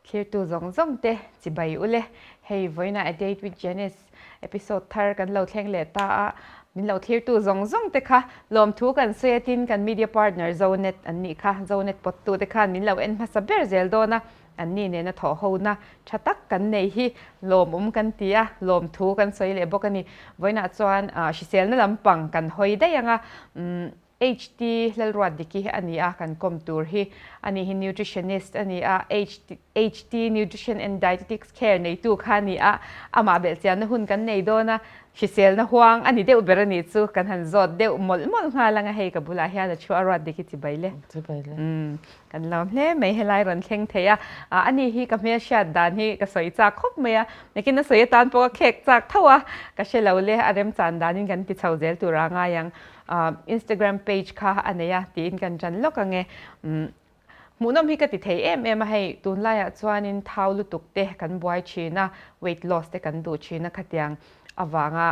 Thlirtu zawng zawng te chibai ule. Hei vawiinah A Date with Janice episode thar kan lo thleng leh ta a, min lo thlirtu zawng zawng te kha lawmthu kan sawi a tin kan media partner Zonet an nih kha, Zonet pawttu te khan min lo en hmasa ber zel dawn a, an ni nena thawh hona tha tak kan nei hi lawmawm kan ti a, lawmthu kan sawi leh bawk a ni. Vawiinah chuan hriselna lampang kan hawi daih ang a, umm HT Lalruatdiki a ni a, kan kawm tur hi a ni hi nutritionist a ni a, HT Nutrition and Dietetics Care neitu kha a ni a, amah belhchianna hun kan nei dawn a, hriselna huang a ni deuh ber a nih chu kan han zawt deuh mawlh mawlh nghal ang a, hei ka bulah hian a thu a Ruatdiki chibai le. Chibai le. Umm kan lawm hle mai helai rawn thleng thei a, a ni hi ka hmelhriat dan hi ka sawi chak khawp mai a, nakin a sawi atan pawh ka khek chak tho a, ka hre lo le a remchan danin kan ti chho zel tur a ngai ang. Instagram page kha a nei a tiin kan ṭan lawk ang e. Hmuhnawm hi ka ti thei em em a hei, tunlaiah chuanin thau lutuk te kan buai ṭhin a, weight loss te kan duh ṭhin a khatiang avanga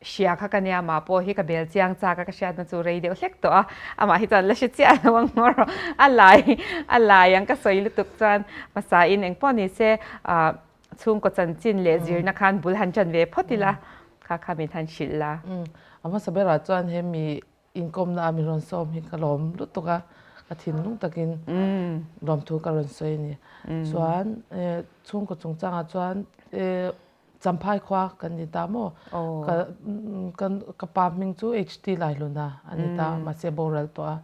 hria kha ka nia mah pawh hi ka bel chiang chak a ka hriatna chu rei deuh hlek tawh a, amah hi chuan la hre chiah lo ang maw rawh a lai a lai ang ka sawi lutuk chuan hmasain engpawh ni se Chhungkaw chanchin leh zirna khan bul han ṭan ve phawt ila, kha kha min han hrilh la. A hmasa berah chuan he mi inkawmna a mi rawn sawm hi ka lawm lutuk a, ka thinlung takin lawmthu ka rawn sawi a ni. Chuan chhungkaw chungchangah chuan Champhai khua kan ni ta maw? Ka pa hming chu HT Laihluna a ni ta, mahse boral tawh a.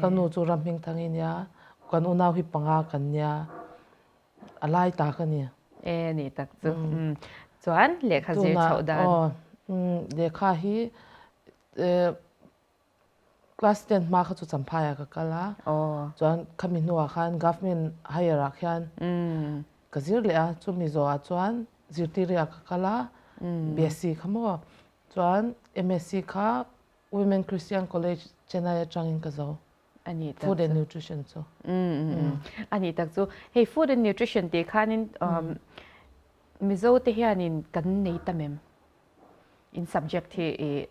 Ka nu chu Ramhmingthangi nia, kan unau hi panga kan nia. A lai tak a ni. E ni tak chu. Chuan lehkha zir chhoh dan. Aw lehkha hi class ten hma kha chu Champhai ah ka kal a. Chuan khami hnuah khan government higher ah khian ka zir leh a. Chumi zawhah chuan zirtiri ah ka kal a. BSc kha maw. Chuan MSc kha Women Christian College Chennai atangin ka zo. A nih tak Food and nutrition chu. A nih tak chu. Hei food and nutrition tih khanin Mizo te hianin kan nei tam em? In subject hi i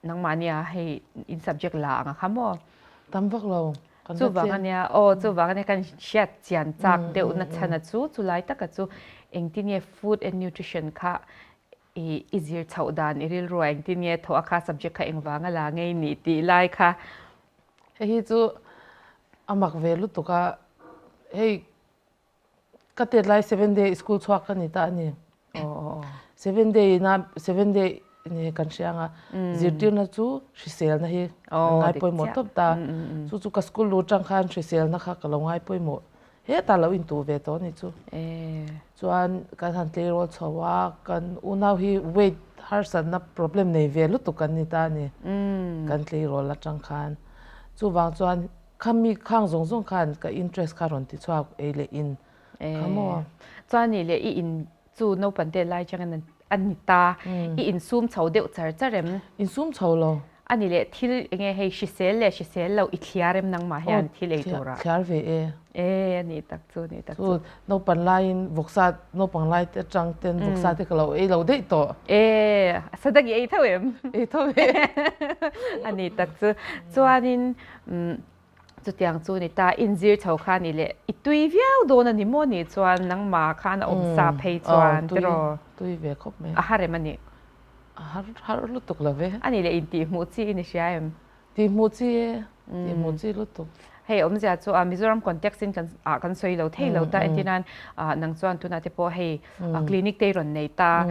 nangmah nia hei in subject la ang a kha maw? Tam vak lo. Chuvang ania aw chuvang ania kan hriat chian chak deuh na chhan a chu chulai taka chu engtin nge food and nutrition kha i i zir chhoh dan i rilru ah engtin nge thawh a kha subject kha engvang a la ngei nih tih lai kha. Hei hi chu a mak ve lutuk a, hei ka tet lai seven day school chhuak ka ni ta a ni. Seven day ina seven day ni kan hria ang a, zirtirna chu hriselna hi kan ngai pawimawh tawp ta. Chu chu ka school lut tang khan hriselna kha ka lo ngai pawimawh Hetah lo intuh ve tawh a ni chu. Chuan kan han tleirawl chho a, kan unau hi weight harsatna problem nei ve lutuk kan ni ta a ni. Kan tleirawl atang khan. Chuvang chuan khami khang zawng zawng khan ka interest kha rawn ti chhuak ei leh in kha maw. Chuan nih leh i in Chu naupang te lai changin a ni ta. I insum chho deuh char char em? Insum chho lo. A ni leh thil enge hei hrisel leh hrisel lo i thliar em nangmah hian thil ei turah? Thliar ve e. E a ni tak chu ni tak chu. Chu naupang laiin vawksa naupang lai te atang ten vawksa te ka lo ei lo daih tawh. E a sadak i ei tho em? Ei tho e. A ni tak chu. Chuanin Chutiang chu ni ta, inzir chho kha ni leh i tui viau dawn a ni maw ni chuan nangmah khan a awm sa phei chuan tiraw? Tui ve khawp mai. A har em a nih? A har har lutuk lo ve. A nih leh intihhmuh chi i ni hria em? Tihhmuh chi e, tihhmuh chi lutuk. Hei awmzia chu Mizoram context in kan ah kan sawi lo thei lo ta entir nan nang chuan tunah te pawh hei clinic te i rawn nei ta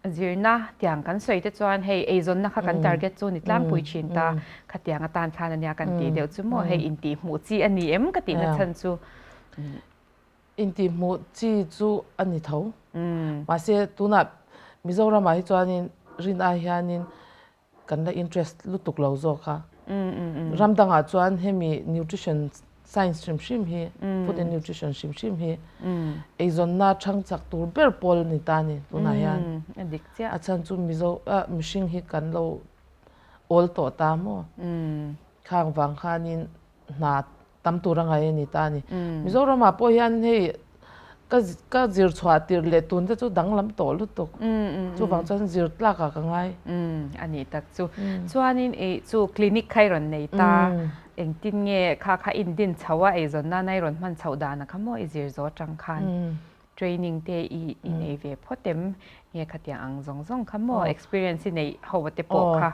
Zirna tiang kan sawi te chuan hei eizawnna kha kan target chu ni tlangpui thin ta, khatiang atan khan ania kan tih deuh chu maw hei intihhmuh chi a ni em ka tihna chhan chu. Intihhmuh chi chu a ni tho. Mahse tunah Mizoramah hi chuanin rin ai hianin kan la interest lutuk lo zawk a. Ram dangah chuan hemi nutrition science hrim hrim hi, food and nutrition hrim hrim hi eizawnna thang chak tur ber pawl a ni ta a ni tunah hian. A chhan chu Mizo mihring hi kan lo awl tawh ta maw? Khang vang khanin hna tam tur a ngai a ni ta a ni. Mizoramah pawh hian hei. Ka ka zir chhuah tirh leh tun te chu danglam tawh lutuk. Chuvang chuan zir tlak ah ka ngai. A nih tak chu. Chuanin i chu clinic kha i rawn nei ta. Engtin nge kha kha in din chho a eizawn nana i rawn hman chhoh dan a kha maw i zir zawh atang khan training te i i nei ve phawt em? Nge khatiang ang zawng zawng kha maw experience i neih ho te pawh kha?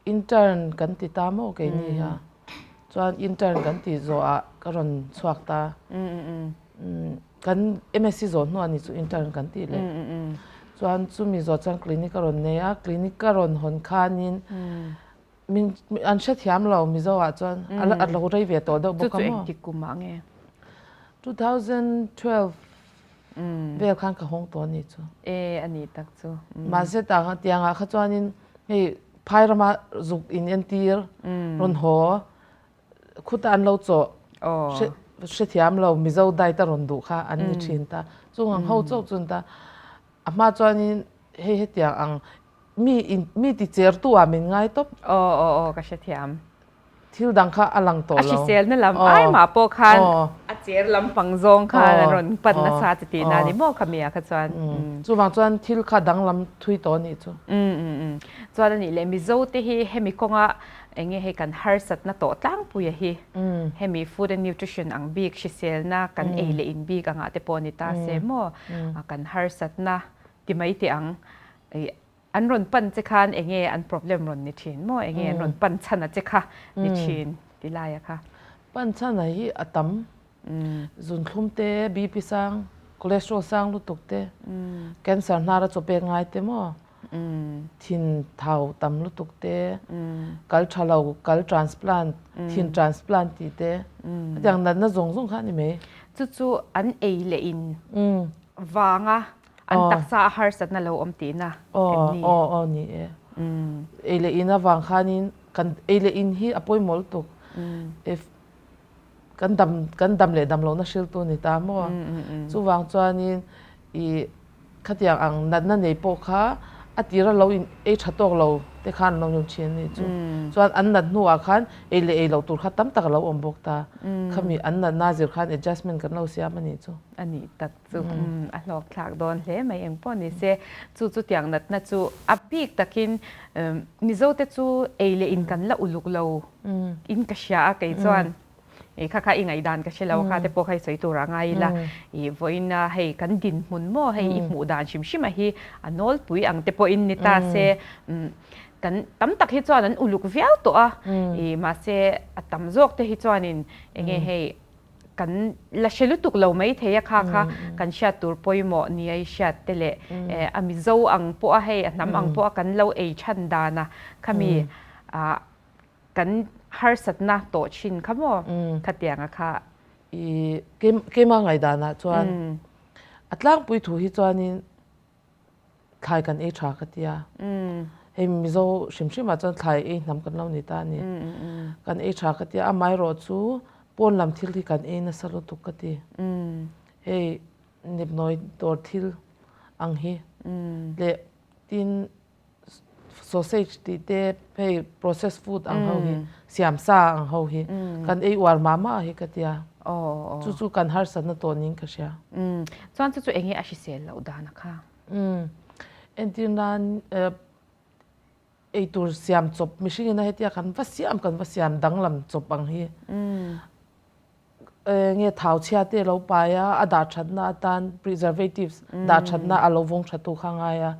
Intern kan ti ta maw keini a, chuan intern kan tih zawhah ka rawn chhuak ta. Kan MSc zawh hnuah ni chu intern kan tih leh. Chuan chumi zawh chuan clinic a rawn nei a, clinic ka rawn hawn khanin min an hrethiam lo Mizo ah chuan a lo rei ve tawh deuh bawk a maw. Chu chu engtik kum ah nge? 2012 vel khan ka hawng tawh a nih chu. E a nih tak chu. Mahse tang tiangah kha chuanin hei phai rama zuk in entir rawn haw khuta an lo chawh hrethiam lo Mizo diet a rawn duh kha an ni thin ta. Chung ang ho chauh chun ta a hma chuanin hei hetiang ang mi in mi ti cher tu ah min ngai tawp. Aw aw aw ka hrethiam. Thil dang kha a lang tawh lo. A hriselna lam ai mah pawh khan a cher lampang zawng khan an rawn pan nasa chi tihna a ni maw kha mia kha chuan. Chuvang chuan thil kha danglam thui tawh a nih chu. Chuan a nih leh Mizo te hi hemi kawnga eng nge hei kan harsatna tawh tlangpuia hi hemi food and nutrition ang bik hriselna kan ei leh in bik angah te pawh a ni ta se maw kan harsatna ti mai teh ang. An rawn pan che khan enge an problem rawn ni thin maw? Enge an rawn pan chhan a che kha ni thin ti laia kha? Pan chhan a hi a tam. Zunthlum te, BP sang, cholesterol sang lutuk te, cancer hnar a chaw pek ngai te maw? Thin thau tam lutuk te, kal tha lo, kal transplant, thin transplant tih te, hetiang natna zawng zawng kha a ni mai. Chu chu an ei leh in vanga An taksa a harsatna lo awm tihna em ni? Aw, aw ni e. Ei leh in avang khanin kan ei leh in hi a pawimawh lutuk. If kan dam kan dam leh dam lohna hriltu ni ta maw? Chuvang chuanin i khatiang ang natna nei pawh kha a tira lo in ei tha tawk lo te khan an lo ni thin a nih chu. Chuan an nat hnuah khan ei leh ei loh tur kha tam tak a lo awm bawk ta. Khami an natna zir khan adjustment kan lo siam a nih chu. A nih tak Chu a hlawk thlak dawn hle mai eng pawh ni se, chu chutiang natna chu a bik takin Mizo te chu ei leh in kan la uluk lo in ka hria a kei chuan i kha kha i ngaihdan ka hre lo kha te pawh kha i sawi tur a ngai ila i vawiin a hei kan dinhmun maw hei i hmuh dan hrim hrim a hi a nawlpui ang te pawhin ni ta se kan tam tak hi chuan an uluk viau tawh a i mahse a tam zawk te hi chuanin enge hei Kan la hre lutuk lo mai thei a kha kha kan hriat tur pawimawh nia i hriat te leh a Mizo ang pawh a hei a hnam ang pawh a kan lo ei chhan dan a khami kan harsatna tawh thin kha maw khatiang a kha. I keimah ngaihdanah chuan a tlangpui thu hi chuanin Thlai kan ei tha ka tia. Hei Mizo hrim hrim ah chuan thlai ei hnam kan lo ni ta a ni. Kan ei tha ka tia, amaherawh chu pawn lam thil hi kan ei nasa lutuk ka ti. Hei nepnawi dawr thil ang hi leh tin sausage tih te hei processed food ang ho hi siam sa ang ho hi kan ei uar mah mah hi ka tia. Chu chu kan harsatna tawh niin ka hria. Chuan chu chu enge a hrisel loh dan a kha? Umm. Entir nan eitur siam chawp mihring ina hetia kan va siam kan va siam danglam chawp ang hi. Nge thau chhia te lo pai a, a dah thatna atan preservatives dah thatna a lo vawng tha tu kha ngai a.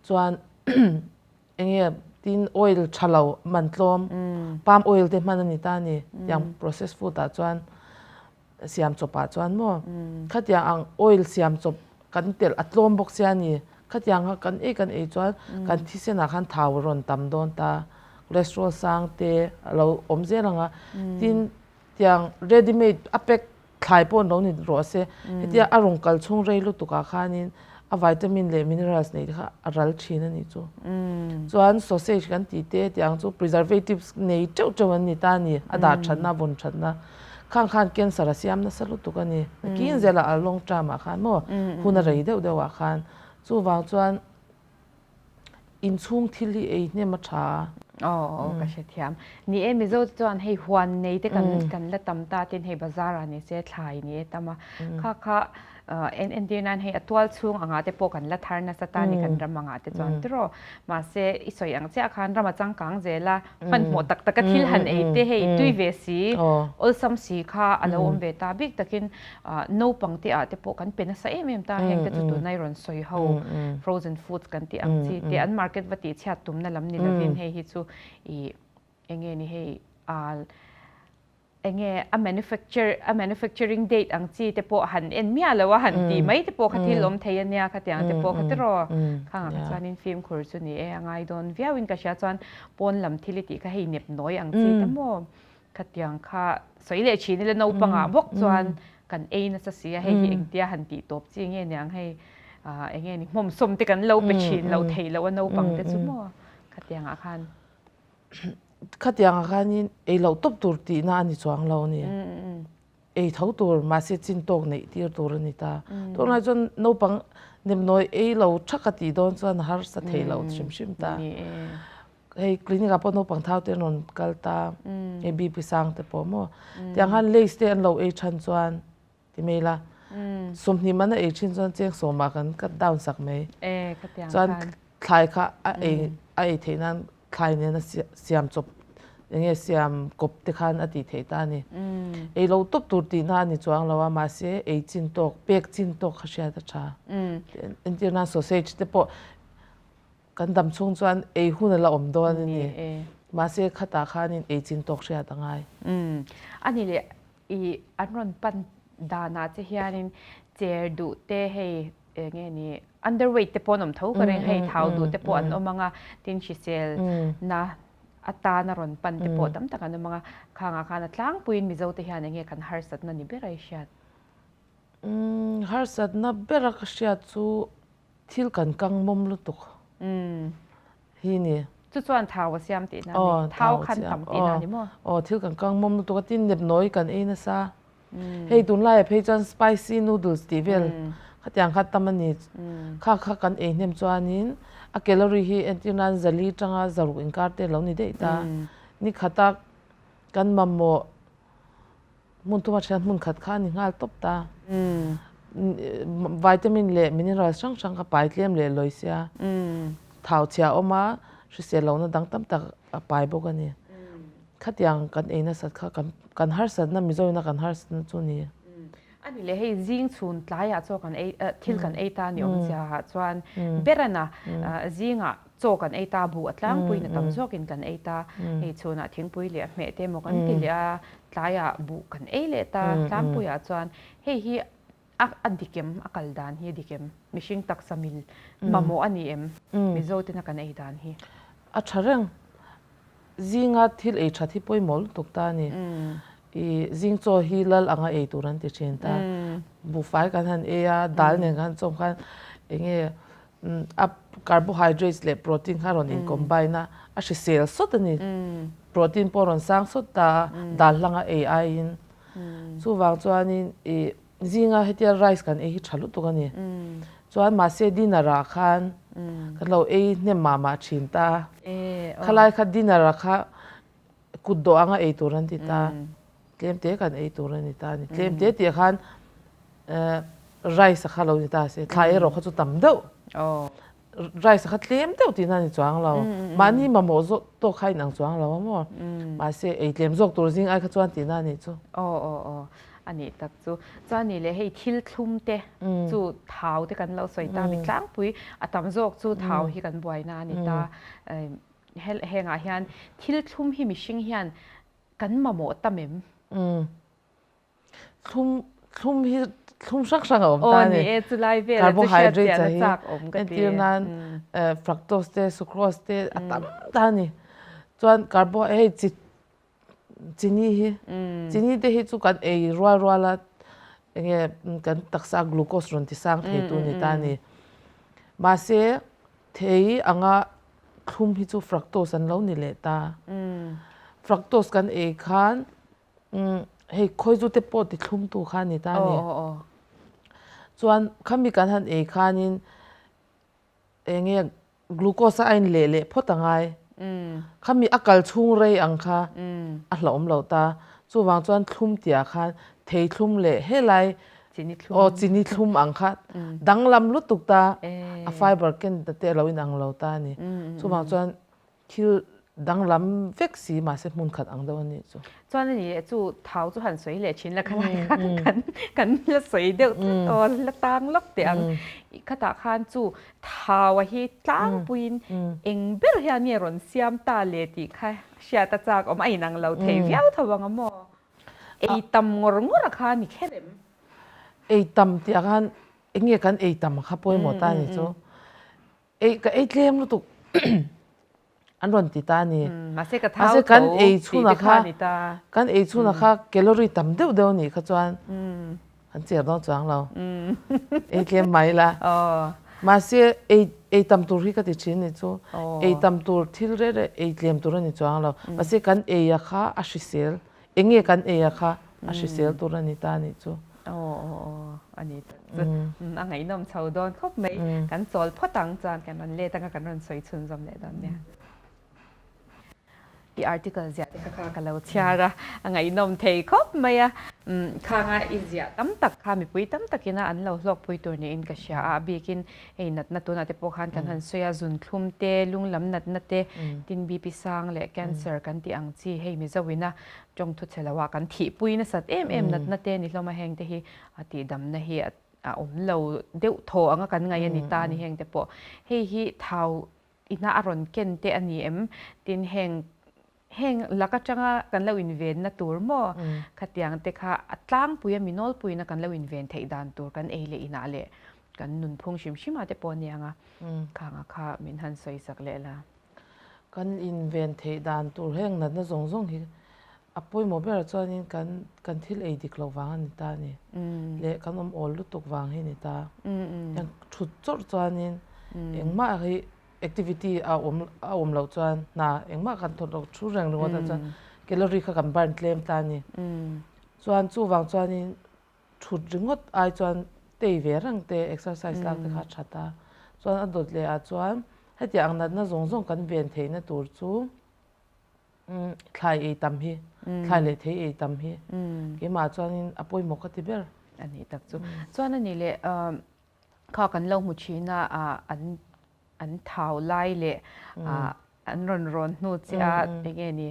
Chuan enge tin oil tha lo man tlawm palm oil te hman a ni ta a ni tiang processed food ah chuan. Siam chawp ah chuan maw khatiang ang oil siam chawp kan telh a tlawm bawk sia ni khatiang kha kan ei kan ei chuan kan thisen ah khan thau a rawn tam dawn ta cholesterol sang te a lo awm zel ang a tin tiang ready made a pack thlai pawh an lo ni rawh se hetia a rawn kal chhung rei lutuk ah khanin a vitamin leh minerals nei te kha a ral thin a nih chu. Chuan sausage kan tih te tiang chu preservatives nei teuh teuh an ni ta a ni, a dah thatna a vawn thatna khang khan cancer a siam nasa lutuk a ni. Nakin zelah a long term ah khan maw hun a rei deuh deuh ah khan chuvang chuan inchhung thil hi ei hnem a tha a. Aw aw ka hrethiam. Ni e Mizo te chuan hei huan nei te kan kan la tam ta tin hei bazar ah ni se thlai ni e tam a. Kha kha en entir nan hei a tual chhung angah te pawh kan la thar nasa ta ni kan ram angah te chuan tiraw. Mahse i sawi ang chiah khan ram a changkang zel a, hmanhmawh tak taka thil han ei te hei tui ve si, awlsam si kha a lo awm ve ta bik takin naupang te ah te pawh kan pe nasa em em ta heng te chu tunai rawn sawi ho frozen foods kan tih ang chi te an market va tih chhiat tumna lam ni lovin hei hi chu ih enge ni hei ah enge a manufacture a manufacturing date ang chi te pawh han en miah lo a han tih mai te pawh kha thil awm thei ania khatiang te pawh kha tiraw khang ah kha chuanin fimkhur chu ni e a ngai dawn viau in ka hria chuan pawn lam thil i tih kha hei nep nawi ang chi te maw Khatiang kha sawi leh thin ila naupangah bawk chuan kan ei nasa si a, hei hi engtia han tih tawp chi nge niang hei eng nge ni hmawmsawm te kan lo pe thin lo thei lo a naupang te chu maw khatiangah khan. Khatiangah khanin ei loh tawp tur tihna a ni chuang lo a ni. Ei tho tur mahse chin tawk neih tir tur a ni ta. Tunlai chuan naupang nemnawi ei lo thaka tih dawn chuan a harsa thei lo hrim hrim ta. Hei clinic ah pawh naupang thau te an rawn kal ta, hei BP sang te pawh maw. Tiang khan lace te an lo ei than chuan ti mai ila, 20 man a ei thin chuan cheng sawmah kan cut down sak mai. Chuan thlai kha a ei a ei theih nan thlai nena siam chawp eng nge siam kawp te khan a tih theih ta a ni. Ei lo tawp tur tihna a ni chuang lo a, mahse ei chin tawk, pek chin tawk kha hriat a tha. Entir nan sausage te pawh Kan dam chhung chuan ei hun a la awm dawn a ni. Mahse khatah khanin ei chin tawk hriat a ngai. A ni leh i an rawn pan danah che hianin chair duh te hei eng nge ni underweight te pawh an awm tho ka ring hei thau duh te pawh an awm ang a tin hrisel na atana rawn pan te pawh tam tak an awm ang a khangah khan a tlangpuiin Mizo te hian eng nge kan harsatna ni ber a i hriat? Harsatna bera ka hriat chu Thil kan kang mawm lutuk hi ni. Chu chuan thau a siam tihna a ni. Thau khan tam tihna a ni maw? Aw, thil kan kang mawm lutuk a, tin nepnawi kan ei nasa. Hei tunlaiah phei chuan spicy noodles tih vel khatiang kha tam a ni. Kha kha kan ei hnem chuanin a calorie hi entir nan zali tanga zaruk inkar te lo ni daih ta. Ni khata kan mamawh Hmun thuma thian hmun khat kha a ni nghal tawp ta. Vitamin leh minerals hrang hrang kha pai tlem leh lawi sia. Thau chhia a awm a, hrisel lohna dang tam tak a pai bawk a ni. Khatiang kan ei nasat kha kan harsatna Mizoina kan harsatna chu ni. A ni leh hei zing chhun tlaiah chaw kan ei thil kan ei ta ni awm chiaha chuan berana zingah chaw kan ei ta buh a tlangpuiin a tam zawkin kan ei ta hei chhunah thingpui leh a hmeh te emaw kan ti leh a tlaiah buh kan ei leh ta tlangpuiah chuan hei hi a a dik em a kal dan hi a dik em mihring taksa mil mamawh a ni em Mizo tena kan ei dan hi. A tha reng Zinga thil ei that hi pawimawh lutuk ta a ni. I zing chaw hi lal anga ei tur an ti thin ta. Buhfai kan han ei a, dal nen kan han chawm khan eng nge a carbohydrates leh protein kha a rawn in combine a, a hrisel sawt a ni. Protein pawh a rawn sang sawt ta a, dal hlanga ei aiin. Chuvang chuanin i Zinga hetia rice kan ei hi tha lutuk a ni. Chuan mahse dinner ah khan kan lo ei hnem mah mah thin ta. Khalai kha dinner ah kha kut dawh anga ei tur an ti ta. Tlem te kan ei tur a ni ta a ni. Tlem te tih ah khan rice a kha lo ni ta se thlai erawh kha chu tam deuh. Rice kha tlem deuh tihna a ni chuang lo. Mahni mamawh zawk tawk kha a inang chuang lo a maw? Mahse ei tlem zawk tur zing ai kha chuan tihna a nih chu. Aw aw aw a nih tak chu. Chuan nih leh hei thil thlum te chu thau te kan lo sawi ta mi tlangpui a tam zawk chu thau hi kan buaina a ni ta. Hengah hian thil thlum hi mihring hian kan mamawh tam em? Thlum thlum hi thlum hrang hrang a awm ta a ni. Aw ni e, chulai vel a chu hriat chian a chak awm ka ti. Entir nan fructose te sucrose te a tam ta a ni. Chuan carbo hei chi chini hi chini te hi chu kan ei rual rual a enge kan taksa glucose rawn ti sang thei tu ni ta a ni. Mahse thei anga thlum hi chu fructose an lo ni leh ta. Fructose kan ei khan Hei khawizu te pawh ti thlum tu kha a ni ta a ni. Chuan khami kan han ei khanin eng nge glucose a in leh leh phawt a ngai. Khami a kal chhung rei ang kha a hlauhawm lo ta. Chuvang chuan thlum tihah khan thei thlum leh helai aw chini thlum ang kha danglam lutuk ta a fiber ken ta te a lo inang lo ta a ni. Chuvang chuan Thil danglam vek si mahse hmun khat ang deuh a nih chu. Chuan a ni chu thau chu han sawi leh thin la khalai khan kan kan la sawi deuh tlat aw la tang lawk teh ang. Khatah khan chu thau a hi tlangpuiin eng ber hian nge rawn siam ta le tih kha hriat a chak awm a inang lo thei viau tho ang a maw? Ei tam ngawr ngawr a kha ni kher em? Ei tam tih ah khan eng nge kan ei tam kha pawimawh ta a ni chu. Ei ka ei tlem lutuk an rawn ti ta a ni. Mahse ka thau tho tih te kha a ni ta. Kan ei chhunah kha calorie tam deuh deuh a nih kha chuan kan cher dawn chuang lo. Ei tlem mai la. Mahse ei ei tam tur hi ka ti thin ni chu. Ei tam tur thil reh reh ei tlem tur a ni chuang lo. Mahse kan ei a kha a hrisel Eng nge kan ei a kha a hrisel tur a ni ta nih chu. Aw aw aw a ni tak chu. A ngaihnawm chho dawn khawp mai. Kan chawl phawt ang chuan kan rawn let anga kan rawn sawi chhunzawm leh dawn nia. I article ziah te kha kha ka lo chhiar a, a ngaihnawm thei khawp mai a. Khanga i ziah tam tak kha mipui tam takina an lo hlawkpui tur niin ka hria a, a bikin hei natna tunah te pawh khan kan han sawi a, zunthlum te, lunglam natna te, tin BP sang leh cancer kan tih ang chi hei Mizo ina tawng thu chhe loah kan thihpui nasat em em natna te ni hlawm a, heng te hi a tihdamna hi a awm lo deuh thaw anga kan ngaih a ni ta a ni heng te pawh. Hei hi thau ina a rawn ken te a ni em? Tin heng Heng lak atanga kan lo invenna tur maw? Khatiang te kha a tlangpui a mi nawlpuina kan lo inven theih dan tur kan ei leh inah leh kan nunphung hrim hrimah te pawh aniang a, khanga kha min han sawi sak leh la. Kan inven theih dan tur heng natna zawng zawng hi a pawimawh berah chuanin kan kan thil ei dik loh vang a ni ta a ni leh kan awm awl lutuk vang hi a ni ta. Heng thut chawrh chuanin engmah hi Activity a awm a awm loh chuan hna engmah kan thawt loh thu reng ringawt ah chuan calorie kha kan burn tlem ta a ni. Chuan chuvang chuanin thut ringawt ai chuan tei ve reng te exercise lak te kha a tha ta. Chuan a dawt leh ah chuan hetiang ang natna zawng zawng kan ven theihna tur chu thlai ei tam hi thlai leh thei ei tam hi keimah chuanin a pawimawh ka ti ber. A nih tak chu. Chuan a nih leh Kha kan lo hmu thin a, an an thau lai leh an rawn rawn hnu che a, eng nge ni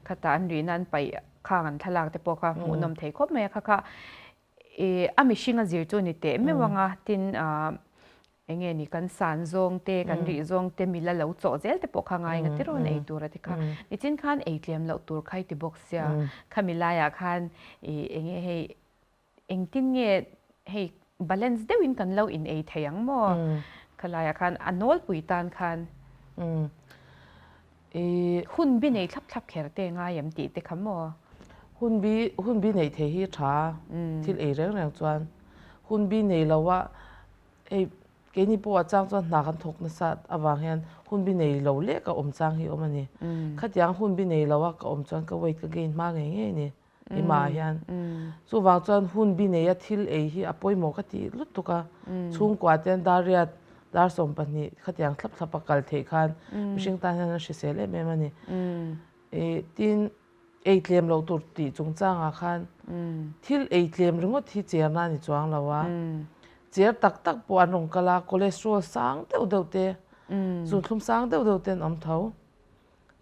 khatah an rihna an paih khang an thlalak te pawh kha hmuhnawm thei khawp mai a, kha kha ih a mihring a zir chu ni teh meuh ang a, tin eng nge ni kan san zawng te kan rih zawng te mila lo chawh zel te pawh kha ngai nga ti rawn ei tur a ti kha, nichin khan ei tlem loh tur kha i ti bawk sia, khami laiah khan ih eng nge hei Engtin nge hei balance deuhin kan lo in ei thei ang maw? Khalaiah khan a nawlpui tan khan hun bi nei thlap thlap kher te ngai em tih te kha maw? Hun bi hun bi neih thei hi tha thil ei reng reng chuan hun bi nei lo a hei keini pawh a chang chuan hna kan thawk nasa avang hian hun bi nei lo leh ka awm chang hi awm a ni. Khatiang hun bi nei lo a ka awm chuan ka weight ka gain hma ngei ngei a ni. Keimah ah hian chuvang chuan hun bi neia thil ei hi a pawimawh ka tih lutuk a, chhungkua te hian dar riat dar 12 khatiang thlap thlap a kal theih khan mihring tan hian a hrisel em em a ni. Ih tin ei tlem loh tur tih chungchangah khan thil ei tlem ringawt hi cherna a ni chuang lo a, cher tak tak pawh an rawn kal a, cholesterol sang deuh deuh te, zunthlum sang deuh deuh te an awm tho,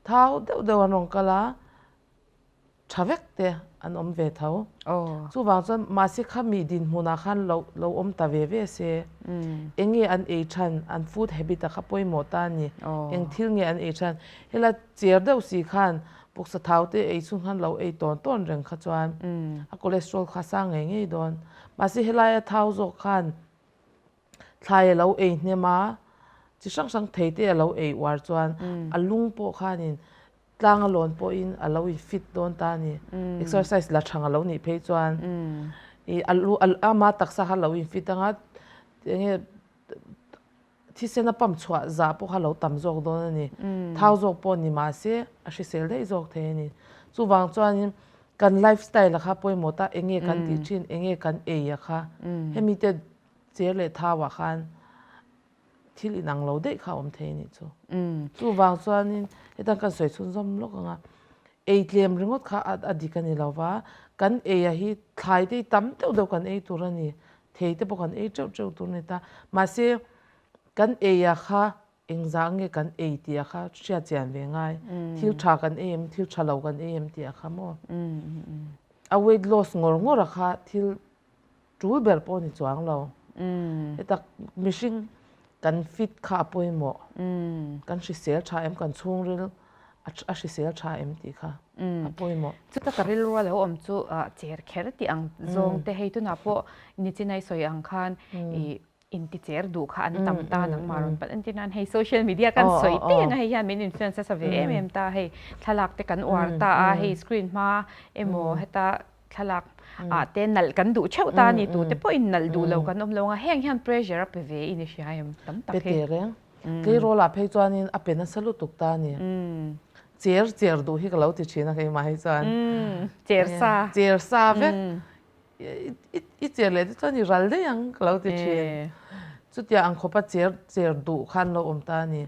thau deuh deuh an rawn kal a. tha vek te an awm ve tho. Chuvang chuan mahse khami dinhmunah khan lo lo awm ta ve ve se. Eng nge an ei than, an food habit a kha pawimawh ta a ni. Eng thil nge an ei than. Hela cher deuh si khan pawksa thau te ei chhung khan lo ei tawn tawn reng kha chuan a cholesterol kha sang ngei ngei dawn. Mahse helaia thau zawk khan thlai a lo ei hnem a, chi hrang hrang thei te a lo ei uar chuan a lung pawh khanin Tlang a lawn pawhin a lo in fit dawn ta a ni. Exercise la thang a lo nih phei chuan i a lu ama taksa kha lo in fit anga enge thisen a pump chhuah zah pawh kha lo tam zawk dawn a ni. Thau zawk pawh ni mahse a hrisel daih zawk thei a ni. Chuvang chuanin kan lifestyle a kha pawimawh ta enge kan tih thin enge kan ei a kha hemi te cher leh thau ah khan. thil inang lo daih kha a awm thei a nih chu. Chuvang chuanin hetiang kan sawi chhunzawm lawk ang a, ei tlem ringawt kha a dik a ni lo va, kan ei a hi thlai te hi tam deuh deuh kan ei tur a ni, thei te pawh kan ei teuh teuh tur a ni ta. Mahse kan ei a kha engzah nge kan ei tih a kha hriat chian ve ngai, thil tha kan ei em, thil tha lo kan ei em tih a kha maw. A weight loss ngawr ngawr a kha thil tul ber pawh ni chuang lo. Heta mihring kan fit kha a pawimawh. Kan hrisel tha em, kan chhungril a hrisel tha em tih kha a pawimawh. Chuta ka rilru a lo awm chu cher kher tih ang zawng te hei tunah pawh Nichinai sawi ang khan i inti cher duh kha an tam ta nangmah rawn palh entir nan hei social media kan sawi te ang a hei hian min influence nasa ve em em ta hei thlalak te kan uar ta a hei screen hma emaw heta thlalak ah te nalh kan duh theuh ta a ni tute pawhin nalh duh lo kan awm lo ang a heng hian pressure a pe ve in i hria em tam tak hi. Pe teh reng. Tleirawl ah phei chuanin a pe nasa lutuk ta a ni. Cher cher duh hi ka lo ti thin a keimah hi chuan. Cher sa. Cher sa vek. I cher leh te chuan i ral daih ang ka lo ti thin. Chutia ang khawpa cher cher duh khan lo awm ta a ni.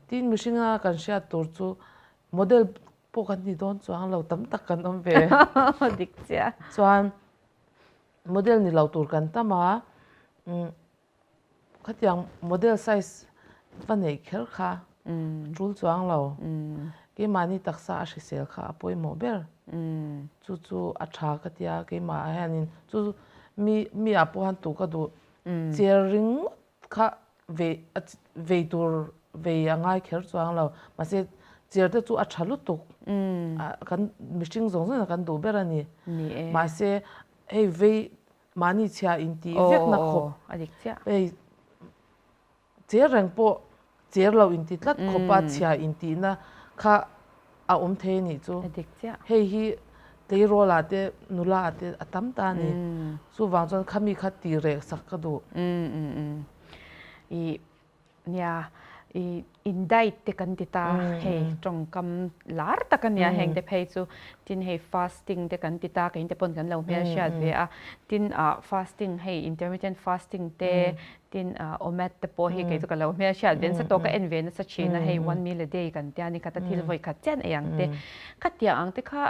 Tin mihringa kan hriat tur chu model pawh kan ni dawn chuang lo tam tak kan awm ve. Dik chiah. Chuan model ni lo tur kan tam a. Khatiang model size va neih kher kha tul chuang lo. Keimahni taksa a hrisel kha a pawimawh ber. Chu chu a tha ka tia keimah ah hianin chu mi mi ah pawh han tu ka duh chair ringawt kha vei vei tur vei a ngai kher chuang lo. Mahse chair te chu a tha lutuk kan mihring zawng zawng in kan duh ber a ni. Mahse hei vei Mahni chhia intih vekna khawp hei cher reng pawh cher lo inti tlat khawpa chhia intihna kha a awm thei a nih chu. Hei hi tleirawl ah te nula ah te a tam ta a ni. Chuvang chuan khami kha ti reh sak ka duh. Nia, i in diet te kan ti ta, hei tawngkam lar tak a nia heng te phei chu, tin hei fasting te kan ti ta, keini te pawn kan lo hmelhriat ve a, tin ah fasting hei intermittent fasting te, tin ah OMAD te pawh hi kei chu ka lo hmelhriat ve nasa tawh, ka en ve nasa thin a, hei one meal a day kan tia ni khat a thil vawi khat chian ei ang te, khatiang ang te kha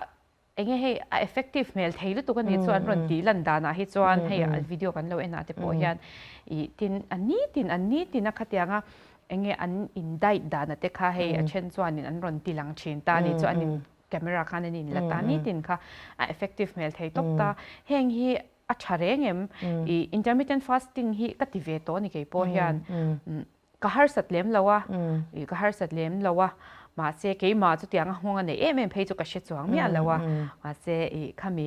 Enge hei a effective hmel thei lutuk a nih chu an rawn tih lan danah hi chuan hei video kan lo en ah te pawh hian ih tin a nitin a nitin a khatianga enge an in diet dan ah te kha hei a then chuanin an rawn ti lang thin ta a nih chu an in camera khan an in la ta nitin kha a effective hmel thei tawp ta heng hi a tha reng em ih intermittent fasting hi ka ti ve tawh a ni kei pawh hian Ka harsat lem lo a, ih ka harsat lem lo a, mahse keimah chutiang a nghawng a neih em em phei chu ka hre chuang miah lo a, mahse ih khami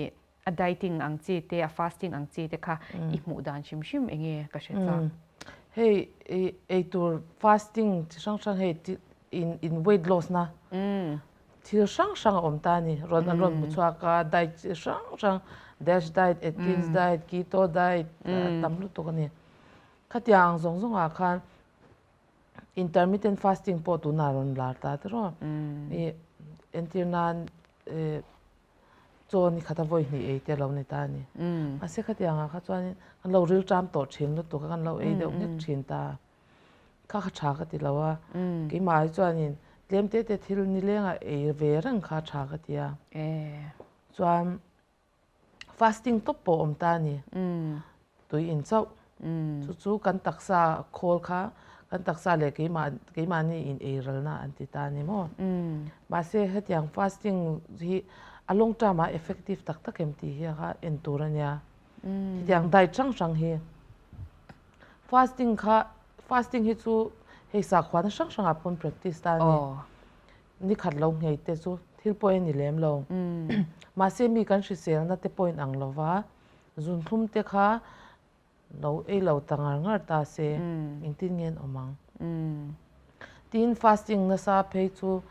a dieting ang chi te, a fasting ang chi te kha i hmuh dan hrim hrim eng nge ka hre chak. Hei ih eitur fasting chi hrang hrang hei in in weight loss na thil hrang hrang a awm ta a ni, rawn an rawn hmu chhuak a, diet chi hrang hrang dash diet, Atkins diet, keto diet a tam lutuk a ni. Khatiang ang zawng zawngah khan intermittent fasting pawh tunah rawn lar ta tiraw. I entir nan chaw ni khat a vawi hnih ei te lo ni ta a ni. Mahse khatiang ah kha chuan kan lo ril ṭam tawh ṭhin lutuk a, kan lo ei deuh nghek ṭhin ta. Kha kha ṭha ka ti lo a. Keimah hi chuanin tlem te te thil nilengah ei ve reng kha ṭha ka ti a. Chuan Fasting tawp pawh awm ta a ni. Tui in chauh. Chu chu kan taksa khawl kha kan taksa leh keimah keimahni in ei ralna an ti ta a ni maw. Mahse hetiang fasting hi a long term ah effective tak tak em tih hi kha en tur a nia. Hetiang diet hrang hrang hi fasting kha fasting hi chu hei sakhuana hrang hrangah pawn practice ta a ni. Ni khat lo nghei te chu thil pawh a ni lem lo. Mahse mi kan hriselna te pawh in ang lo va, zunthlum te kha lo ei lo ta ngar ngar ta se engtin nge an awm ang? Tin fasting nasa phei chu